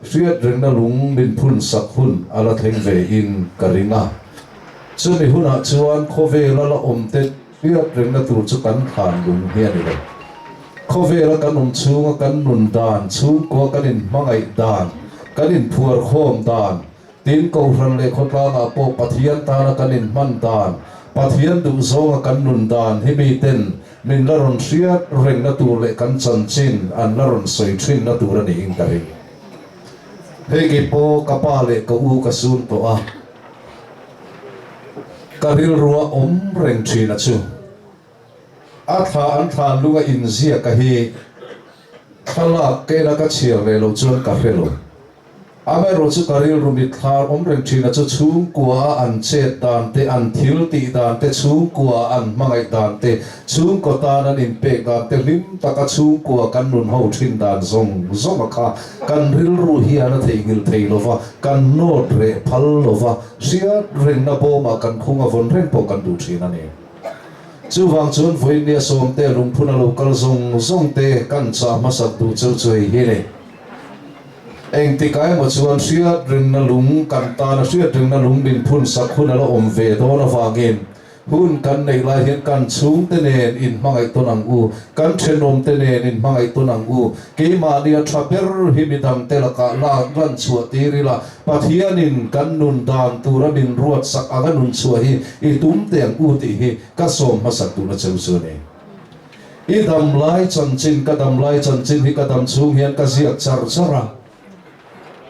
hriat rengna lung min phun sak hun a la thleng ve in ka ring a. Chumi hunah chuan khawvela la awm te hriat rengna tur chu kan thlan lung hi a ni lo. Khawvela kan awm chhunga kan nun dan, chhungkua kan inhmangaih dan, kan inphuarkhawm dan, Tin, Kohhran leh khawtlangah pawh Pathian tana kan inhman dan, Pathian duhzawnga kan nun dan hi miten min la rawn hriat rengna tur leh kan chanchin an la rawn sawi thinna tur a niin ka ring. Hei kei pawh ka pa leh ka u ka sun tawh a, ka rilrua awm reng thin a chu. A thla an thlan lunga inziak a hi thlalak kena ka chhiar leh loh chuan ka hre lo. Amaherawh chu ka rilru mitthlar awm reng thin a chu chhungkua a an chet dan te, an thil tih dan te, chhungkua a an hmangaih dan te, chhungkaw tan an inpek dan te, hlim taka chhungkua kan nun ho thin dan zawng zawng a kha kan rilru hian a theihnghilh thei lo va, kan nawt reh phal lo va, hriat rengna bawmah kan khung a vawn reng pawh kan duh thin a ni. Chuvang chuan vawinia sawmte lungphun a lo kal zawng zawng te kan chah hmasak duh cheu chu hei hi ni. Engtikah emaw chuan hriat ringna lung kan tana hriat ringna lung min phun sak hun a la awm ve dawn avangin hun kan neih lai hian kan chhungte nen inhmangaih tawn ang u, kan thenawmte nen inhmangaih tawn ang u, keimahni a tha ber hi midangte lakah lak lan chhuah tir ila, Pathianin kan nun dan tura min ruat sak anga nun chhuah hi i tum teh ang u tih hi ka sawm hmasak duhna cheu chu a ni. I dam lai chanchin, ka dam lai chanchin hi ka dam chhung hian ka ziak char char a.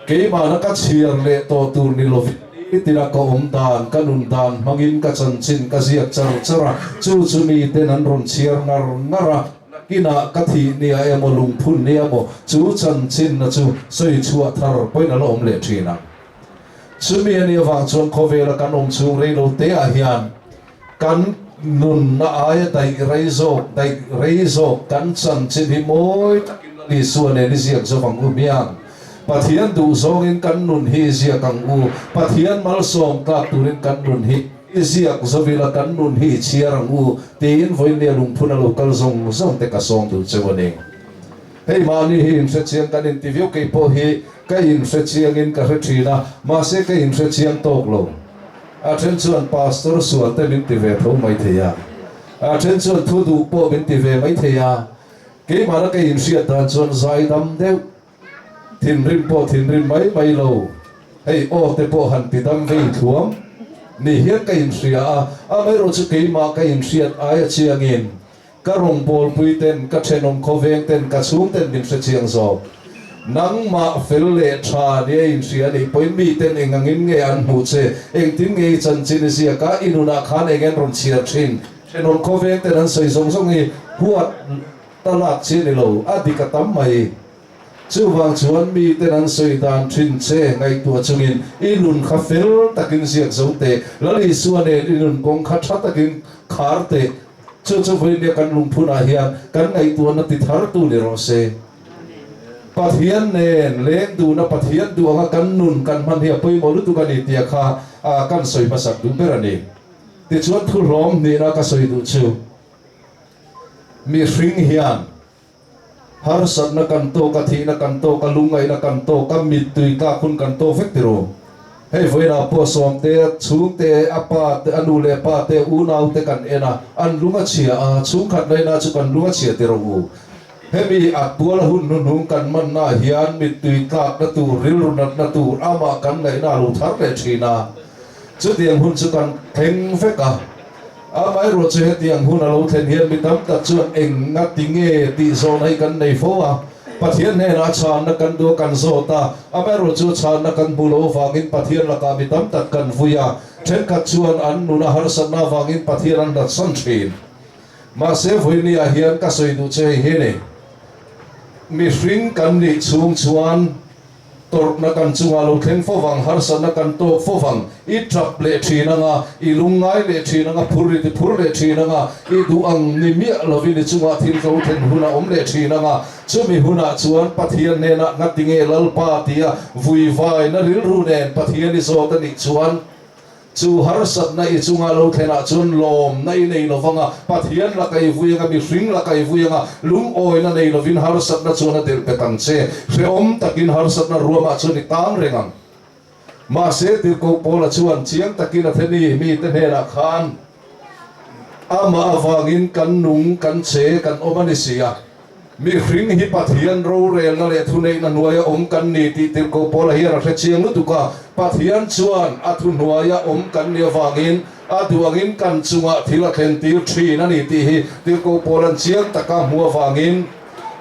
Keimahna ka chhiar leh tawh tur ni lovin nitina ka awm dan, ka nun dan hmangin ka chanchin ka ziak char char a. Chu chu miten an rawn chhiar ngar ngar a, nakinah ka thih nia emaw lungphun nia emaw chu chanchinna chu sawi chhuah thar pawhin a la awm leh thin ang. Chumi a nih avang chuan khawvela kan awm chhung reilo teah hian Kan nunna aia daih rei zawk, daih rei zawk kan chanchin hi mawi takin Lal Isua nen i ziak zawk ang u hmiang. Pathian duh zawngin kan nun hi i ziak ang u. Pathian malsawm tlak turin kan nun hi i ziak zawila kan nun hi i chhiar ang u tiin vawinia lungphun a lo kal zawng zawng te ka sawm duh cheu a ni. Hei mahni hi inhrechiang kan inti viau kei pawh hi ka inhrechiangin ka hre thin a, mahse ka inhrechiang tawk lo. A then chuan Pastor sual te min ti ve tho mai thei a, a then chuan thu duh pawh min ti ve mai thei a. Keimahna ka inhriat dan chuan zaidam deuh, thinrim pawh thinrim mai mai lo, hei aw te pawh han ti dam vei thluam ni hian ka inhria a, amaherawh chu keimah ka inhriat aia chiangin ka rawngbawlpui ten, ka thenawm khawveng ten, ka chhung ten min hre chiang zawk. Nangmah fel leh tha nia inhria nih pawhin mi ten eng angin nge an hmuh che, engtin nge i chanchin i ziak a, i nunah khan eng en rawn chhiar thin? Thenawm khawveng ten an sawi zawng zawng hi huat ta lak chi a ni lo, a dik a tam mai. Chuvang chuan mi ten an sawi dan thin che ngaihtuah chungin i nun kha fel takin ziak zo teh, Lal Isua nen i nun kawng kha tha takin khar teh. Chu chu vawinia kan lungphunah hian kan ngaihtuahna ti thar tu ni rawh se. Pathian nen leng duhna Pathian duh anga kan nun kan hman hi a pawimawh lutuk a ni tia kha kan sawi hmasak duh ber a ni. Tichuan thu hlawm hnihna ka sawi duh chu mihring hian harsatna kan tawk a, thihna kan tawk a, lungngaihna kan tawk a, mittui tlak hun kan tawk vek tiro. Hei vawiinah pawh Sawmte, chhungte, a pa te, a nu leh pa te, unau te kan en a, an lung a chhia a, chhungkhat laina chu kan lung a chhia tiro u. Hemi a tual hun hnuhnung kan manna hian mittui tlakna tur, rilru natna tur amah kan ngaihna a lo thar leh thin a. Chutiang hun chu kan thleng vek a. Amaherawh chu hetiang hun a lo thlen hian mi tam tak chuan eng nga ti nge tih zawhna hi kan nei fo a. Pathian hnenah chhanna kan duh a kan zawt a, amaherawh chu chhanna kan hmu lo avangin Pathian lakah mi tam tak kan vui a. Thenkhat chuan an nuna harsatna avangin Pathian an hlatsan thin. Mahse vawinia hian ka sawi duh che hei hi ni. Mihring kan nih chhung chuan Tawrhna kan chungah lo thleng fo vang, harsatna kan tawk fo vang, i tap leh thin anga, i lungngai leh thin anga, phur i ti phur leh thin anga, i duh ang ni miah lovin i chungah thil tlo thlen hun a awm leh thin anga, chumi hunah chuan Pathian hnenah ngati nge Lalpa tia vuivaina rilru nen Pathian i zawt a nih chuan, Chu harsatna i chunga lo thlenah chuan lawmna i nei lo vanga, Pathian laka i vui anga, mihring laka i vui anga, lungawina nei lovin harsatna chuan a delh bet ang che. Hrehawm takin harsatna ruamah chuan i tang reng ang. Mahse, Tirhkoh Paula chuan chiang takin Atheni mite hnenah khan, Amah avangin kan nung, kan che, kan awm a ni si a. Mihring hi Pathian rorelna leh thuneihna hnuaia awm kan ni tih Tirhkoh Paula hian a hre chiang lutuk a. Pathian chuan a thuhnuaia awm kan nih avangin a duh angin kan chungah thil a thlentir thin a ni tih hi Tirhkoh Paula'n chiang taka hmu avangin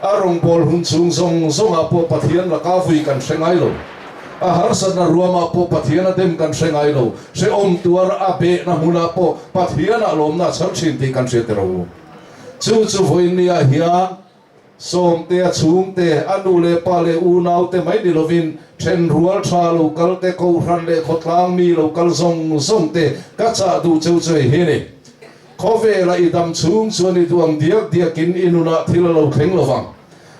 a rawngbâwl hun chhung zawng zawngah pawh Pathian laka vui kan hre ngai lo. A harsatna ruamah pawh Pathian a dem kan hre ngai lo. Hrehawm tuar a behna hmunah pawh Pathianah lawmna a chhar thin tih kan hria teh rawh u. Chu chu vawinia hian Sawmte a chhungte, a nu leh pa leh unaute mai ni lovin thenrual tha lo kal te, kohhran leh khawtlang mi lo kal zawng zawng te ka chah duh cheu chu hei hi ni. Khawvela i dam chhung chuan i duh ang diak diakin i nunah thil a lo thleng lovang.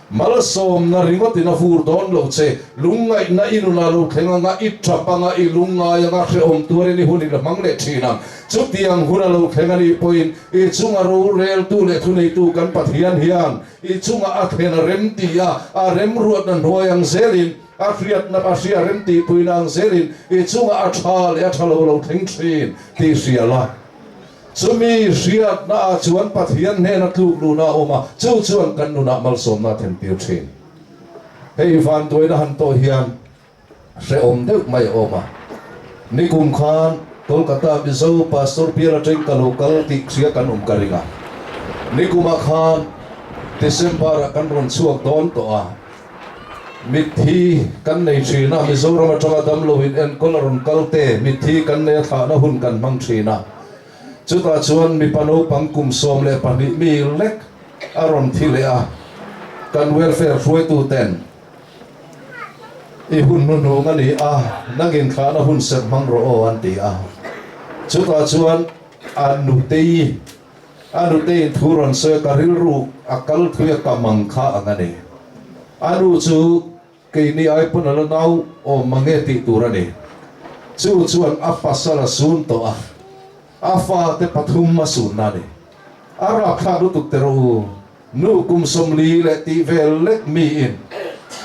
Malsawmna ringawtin a vur dawn lo che, lungngaihna i nunah lo thleng anga, i tap anga, i lungngai anga, hrehawm tuarin i hun i la hmang leh thin ang. Chutiang hun a lo thleng a nih pawhin i chunga roreltu leh thuneitu kan Pathian hian i chunga a thlen a rem ti a, a remruatna hnuai ang zelin, a hriatna a hria rem tihpuina ang zelin i chunga a tha leh a tha lo lo thleng thin tih hria la. Chumi hriatna ah chuan Pathian hnena tluk luhna a awm a, chu chuan kan nunah malsawmna a thlentir thin. Hei vanduaina han tawh hian hrehawm deuh mai a awm a. Nikum khan Kolkata Mizo Pastor Piala Teng ka lo kal tih hria kan awm ka ring a. Nikumah khan December ah kan rawn chhuak dawn tawh a. Mitthi kan nei thin a, Mizoram atanga damlo in enkawl a rawn kal te, mitthi kan nei a thlahna hun kan hmang thin a. Chutah chuan mipa naupang kum 12 mi lek a rawn thi leh a, kan welfare hruaitu ten i hun hnuhnung a ni a, nangin thlahna hun serh hmang rawh aw an ti a. Chutah chuan a nutei A nuteiin thu rawn sawi a, ka rilru a kal thui a, ka mang kha ang a ni. A nu chu keini ai pawn a la nau awm mang e tih tur a ni. Chu chuan a pasal a sun tawh a, a fate pathum a sunna a ni. A rapthlak lutuk te rawh u, nu kum 40 leh tih vel lek miin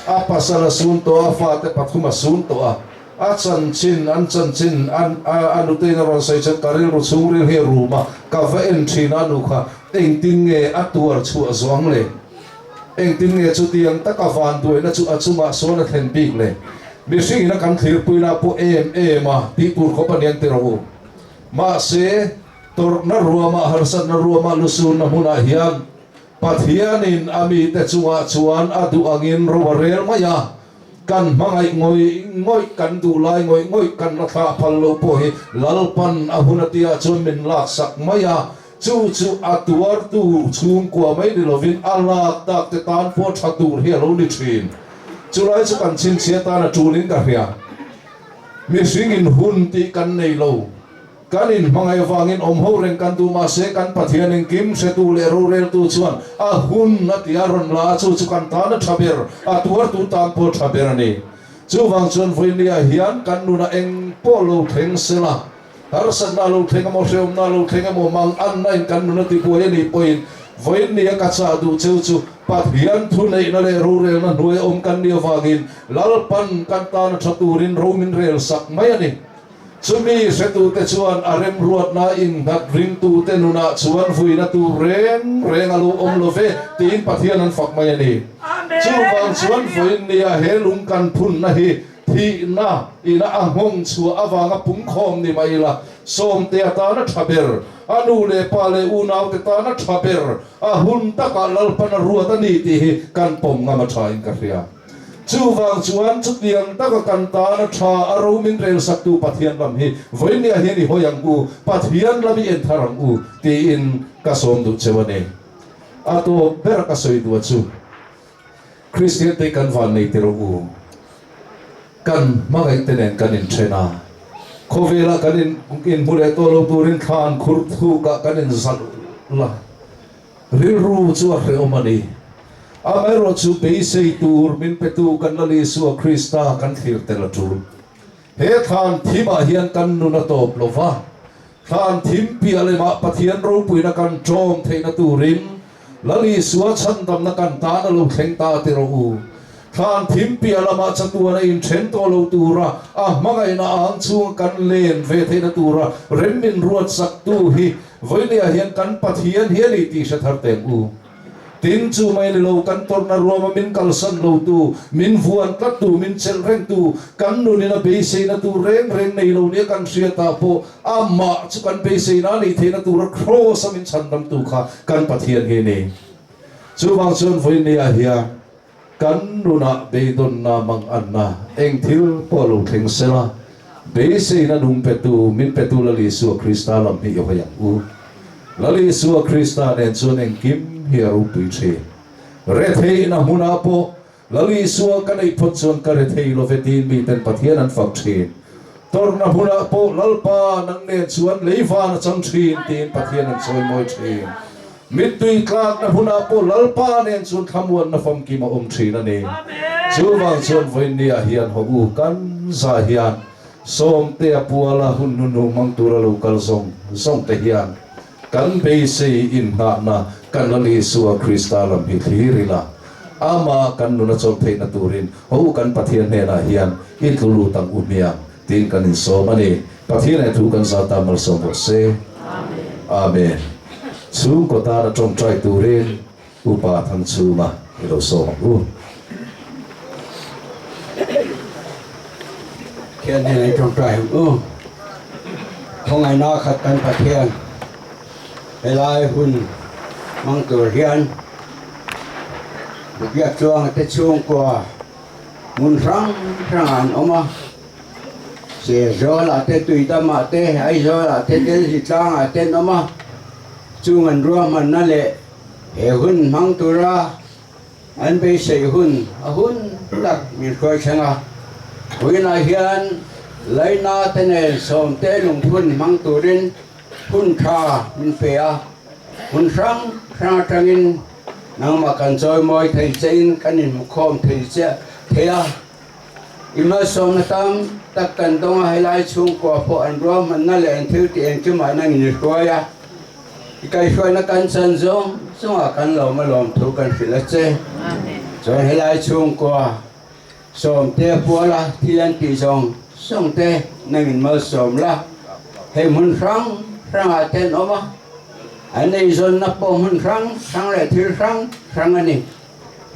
a pasal a sun tawh a, a fate pathum a sun tawh a, A chanchin, an chanchin, an, a nutein a rawn sawi chuan ka rilru chhungril hi a rum a, ka va en thin a nu kha engtin nge a tuar chhuah zawh ang le? Engtin nge chutiang taka vanduaina chu a chungah sawn a thlen bik le? Mihringin a kan thlirpuina pawh em em a tih tur khawp a niang ti rawh u. Mahse, tawrhna ruamah, harsatna ruamah lusunna hmunah hian Pathianin a mite chungah chuan a duh angin ro a rel mai a, kan hmangaih ngawih ngawih, kan duh lai ngawih ngawih kan la thlah phal lo pawh hi Lalpan a hun a tihah chuan min laksak mai a, chu chu a tuartu chhungkua mai ni lovin a lak tak te tan pawh tha tur hi a lo ni thin. Chulai chu kan chhinchhiah tan a tulin ka hria. Mihringin hun tih kan nei lo. Kan inhmangaih avangin awm ho reng kan duh mahse kan Pathian engkim hretu leh roreltu chuan a hun a ti a rawn la a, chu chu kan tan a tha ber, a tuartu tan pawh tha ber a ni. Chuvang chuan vawinia hian kan nunah eng pawh lo thleng sela, harsatna a lo thleng emaw, hrehawmna a lo thleng emaw, manganna in kan nun a tibuai a nih pawhin vawinia ka chah duh cheu chu Pathian thuneihna leh rorelna hnuai awm kan nih avangin Lalpan kan tan a tha turin ro min rel sak mai a ni. Chumi hretute chuan a remruatna innghat ringtute nunah chuan vuina tur reng reng a lo awm lo ve tiin Pathian an fak mai a ni. Chuvang chuan vawiin nia he lung kan phunna hi thihna ina a nghawng chhuah avanga pungkhawm ni mai ila, sawmte atana tha ber, a nu leh pa leh unaute tana tha ber, a hun takah Lalpan a ruat a ni tih hi kan pawm ngam a thain ka hria. Chuvang chuan chutiang taka kan tan a tha a ro min relsaktu Pathian lam hi vawinia hian i hawi ang u, Pathian lam i en thar ang u tiin ka sawm duh cheu a ni. A tawp ber ka sawi duh a chu, Kristian te kan van nei tir ang u, kan hmangaih te nen kan inthen a, khawvelah kan inhmu leh tawh lo turin thlan khurh thukah kan inzalh la, Rilru chu a hrehawm a ni. Amaherawh chu beisei tur min petu kan Lal Isua Krista kan thlir tel a tul. He thlan thimah hian kan nun a tawp lo va, thlan thim piah lemah Pathian ropuina kan ṭawm theihna turin Lal Isua chhandamna kan tan a lo thleng ta ti rawh u. Thlan thim piah lamah chatuan a inthen tawh lo tura a hmangaihna ang chhunga kan len ve theihna tura rem min ruatsaktu hi Vawinia hian kan Pathian hi a ni tih hre thar teng u. Tin, chu mai ni lo, kan tawrhna ruama min kalsan lotu, min vuan tlattu, min chelh rengtu, kan nunin a beiseina tur reng reng nei lo nia kan hriatah pawh amah chu kan beiseina a nih theihna tura Kraws-a min chhandamtu kha kan Pathian hi a ni. Chuvang chuan vawinia hian Kan nunah beidawnna manganna eng thil pawh lo thleng sela, beiseina nung petu, min petu Lal Isua Krista lam hi i hawi ang u. Lal Isua Krista nen chuan engkim hi a ropui thin. Retheihna hmunah pawh Lal Isua ka neih phawt chuan ka rethei lo ve tiin miten Pathian an fak thin. Tawrhna hmunah pawh Lalpa nang nen chuan lei van a chang thin tiin Pathian an chawimawi thin. Mittui tlakna hunah pawh Lalpa nen chuan thlamuanna famkim a awm thin a ni. Chuvang chuan vawiinniah hian haw u kan za hian Sawmtea puala hun hnuhnung hmang tura lo kal zawng zawng te hian kan beisei inngahna kan Lal Isua Krista lam hi thlir ila, amah kan nun a chawlh theihna turin haw u kan Pathian hnenah hian i tlu lut ang u hmiang tiin kan insawm a ni. Pathian eh thu kan zat ta malsawm rawh se. Amen. Chhungkaw tana tawngtai turin Upa Thangchhunga i lo sawm ang u. Pathian hnenah i tawngtai ang u. Khawngaihna khat kan Pathian helai hun hmang tur hian Biak Chuanga te chhungkua hmun hrang hrangah an awm a. Sezawlah te, Tuidamah te, Aizawlah te, Delhi tlangah te an awm a, chung an ruahmanna leh he hun hmang tura an beisei hun a hun tak min hruai thleng a. Vawiinah hian Laina te nen Sawmte lungphun hmang turin hun tha min pe a, hun hrang hrang atangin nangmah kan chawimawi thei chein kan inhmukhawm thei chiah thei a. I malsawmna tam tak kan dawng a, helai chhungkua pawh an ruahmanna leh an thil tih engkimah nangin i hruai a, i kaihhruaina kan chan zawng zawngah kan lawm a lawm thu kan hrilh a che. Chuan helai chhungkua sawmte a pual a, thil an tih zawng zawng te nangin malsawm la, hei hmun hrang hrangah te an awm a, an eizawnna pawh hmun hrang hrang leh thil hrang hrang a ni.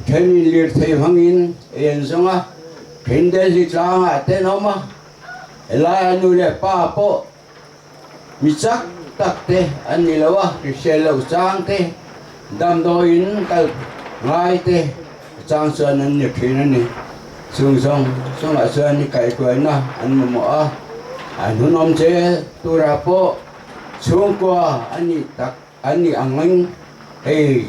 Thenin lirthei hmangin ei an zawng a, then Delhi tlangah te an awm a, helaia nu leh pa pawh mi chak tak te an ni lo a, hrisel loh chang te, damdawiin kal ngai te chang chuan an ni thin a ni. Chung zawng zawngah chuan i kaihhruaina an mamawh a, an hunawm zel turah pawh chhungkua a nih tak an nih angin hei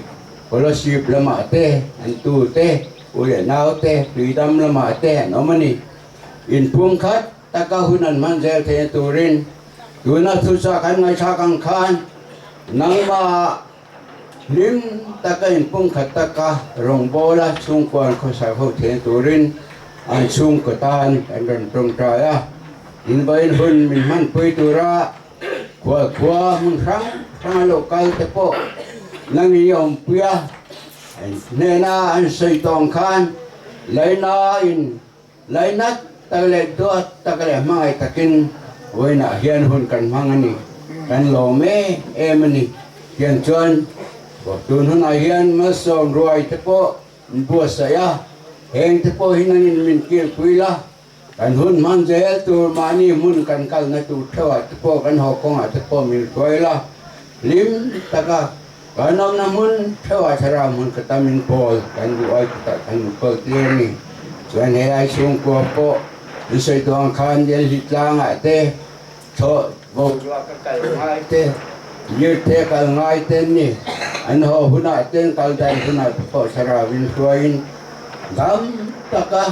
Kolasib lamah te an tu te, u leh nau te, Tuidam lamah te an awm a ni. Inphum khat taka hun an hman zel theihna turin tuna thuchah kan ngaithlak ang khan nangmah hlim taka inpumkhat taka rawngbawla chhungkua an khawsak ho theihna turin an chhungkaw tan kan rawn tawngtai a. Invawiin hun min hmanpui tura Khual khua hmun hrang hranga lo kal te pawh nang i awmpui a, an hnena an sawi tawng khan laina in lainat tak leh duat tak leh hmangaih takin vawiinah hian hun kan hmang a ni, kan lawm em em a ni. Tiang chuan tun hunah hian malsawm ruai te pawh an buatsaih a, heng te pawh hi nangin min kilpui la. Kan hun hman zel tur mahni hmun kan kalna tur theuhah te pawh kan haw kawngah te pawh min hruai la, hlim taka kan awmna hmun theuhah thlarau hmun ka tam in pawl kan duh ai chutah kan inkawl tir a ni. Chuan he ai chhungkua pawh in sawi duh ang khan Delhi tlangah te thlawh boruak ka kal ngai te, lirthei kal ngai te an ni. An haw hunah ten kal dan hunah te pawh thlarau in hruaiin dam taka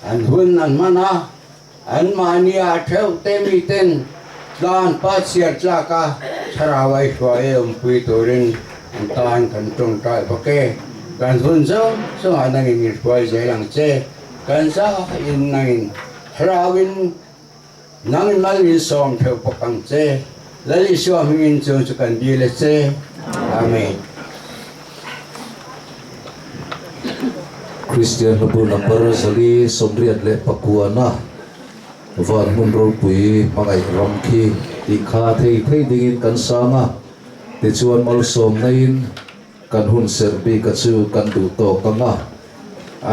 An hun an hman a, an mahni ah theuh te miten tlan pa chhiar tlak a thlarau ai hruai e awmpui turin an tan kan tawngtai bawk e. Kan hun zawng zawng ah nangin min hruai zel ang che, kan zah in nangin thlarau in nangin mal min sawm theuh bawk ang che. Lal Isua hmingin chung chu kan dil a che. Amen. Kristian hlabu number 484 van hmun ropui hmangaih ram khi tih kha thei thei dingin kan sang a, tichuan malsawmna in kan hun serh bik a chu kan duh tawk ang a,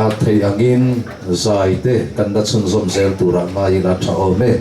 a theih angin zai te kan la chhunzawm zel turah ngai ila tha awm e.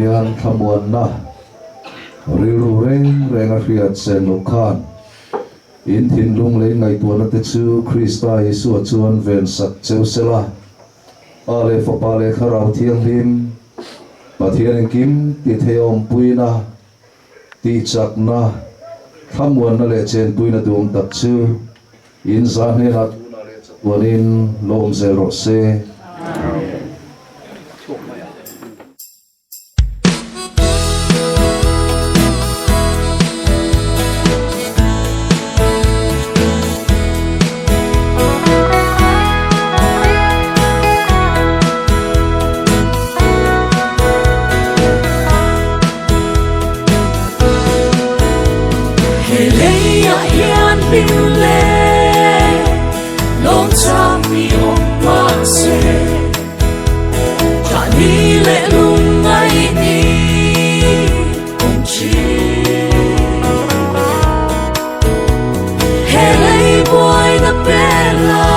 hian thlamuanna rilru reng reng a hriat sen loh khan in thinlung leh ngaihtuahna te chu Krista Isua chuan ven sak cheu sela, Pa leh Fapa leh Thlarau Thianghlim, Pathian engkim ti thei awmpuina, tihchakna, thlamuanna leh chenpuina duhawm tak chu in za hnenah tunah leh chatuanin lawm zel rawh se. He leiah hian hlim leh lawm chang mi awm mah se, Chah ni leh lungngai ni awm thin. He lei buaina pela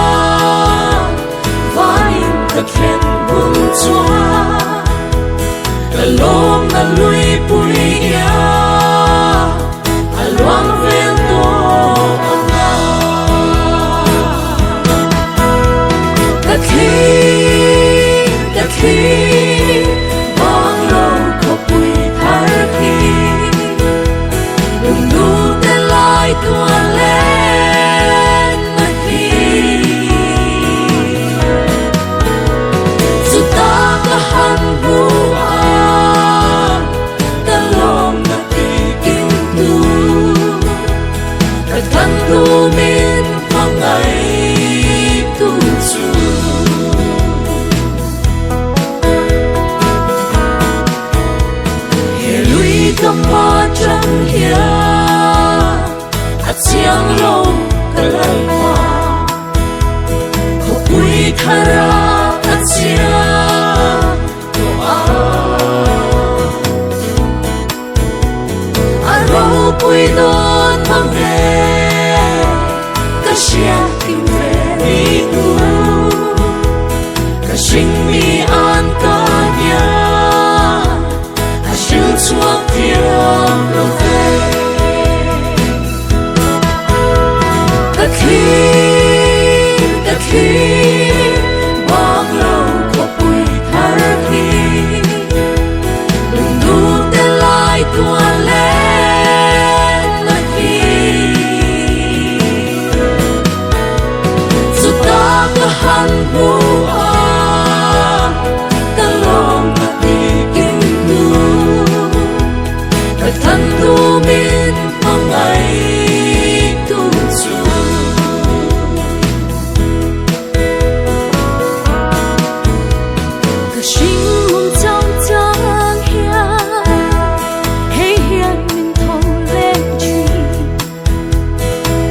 vain ka thlen bul chuan ka lawm na lui pui ia a luang vel tawh ang a. Ka thlir, ka thlir, banglo khawpui thar khi lungnu te lai tuan len na hi. Chuta ka han hmu a, ka lawm na ti kim tu, ka than tu min hmangaih tu chu. He lui ka hma tang hian a chiang lo ka lalpa, khawpui thar a ka chiang tawh a. A ropui dawn mang e, ka hriat kim ve ni tu, ka hring mi an ka nia, a hril chhuak thiam lo ve. Ka thlir, ka thlir, banglo khawpui thar khi, lungnu te lai tuan len na hi. Chuta ka han hmu a, ka lawm ka ti kim tu, ka than tu min hmangaih tu chu. Ka hring mun chang chang hian, hei hian min tho leh thin,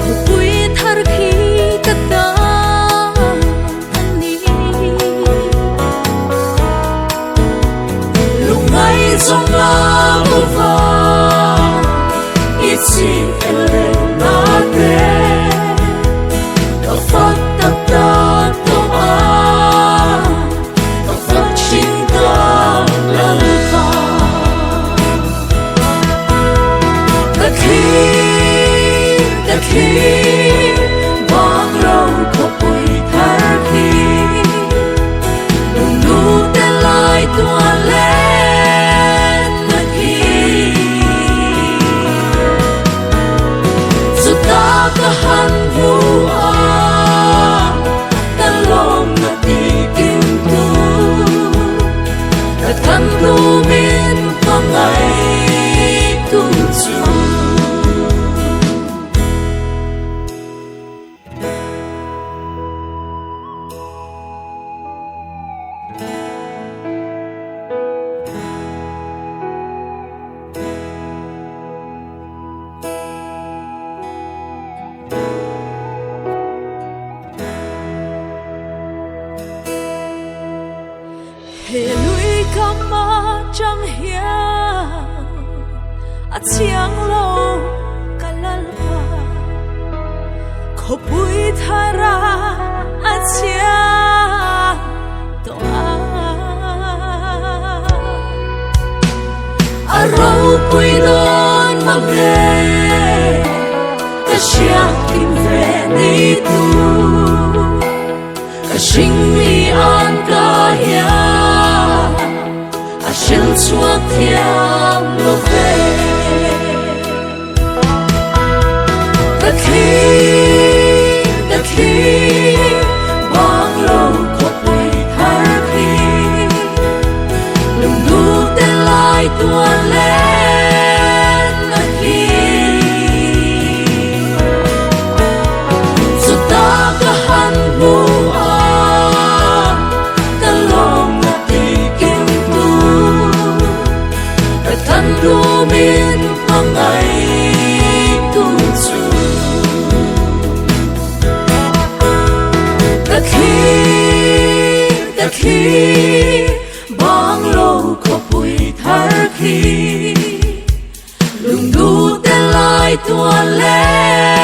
khawpui thar khi ka tan a ni. Lungngai zawng la bo va, i chi el reng na te, ka fak tak tak tawh a, ka fak thin ta Lalpa. Ka thlir, ka thlir, banglo khawpui thar khi, lungnu te lai tuan len na khi. Chuta ka han hmu a, ka lawm na ti kim tu, ka than tu min hmangaih tu chu. He lui kam atang hian a chiang lo ka lalpa, khawpui thar a a chiang tawh a. ropui dawn mange ka hriat kim ve ni tu ka hring mi an ka hian a hril chhuak thiam lo ve ka thlir ka thlir banglo khawpui thar khi lungdu te lai tuan lên na khi chu ta ka han mu a ka lawm na ti kim tu ka than du min hmangai tu chu ka thlir ka thlir banglo khawpui thar khi lungdu te lai tuan lên.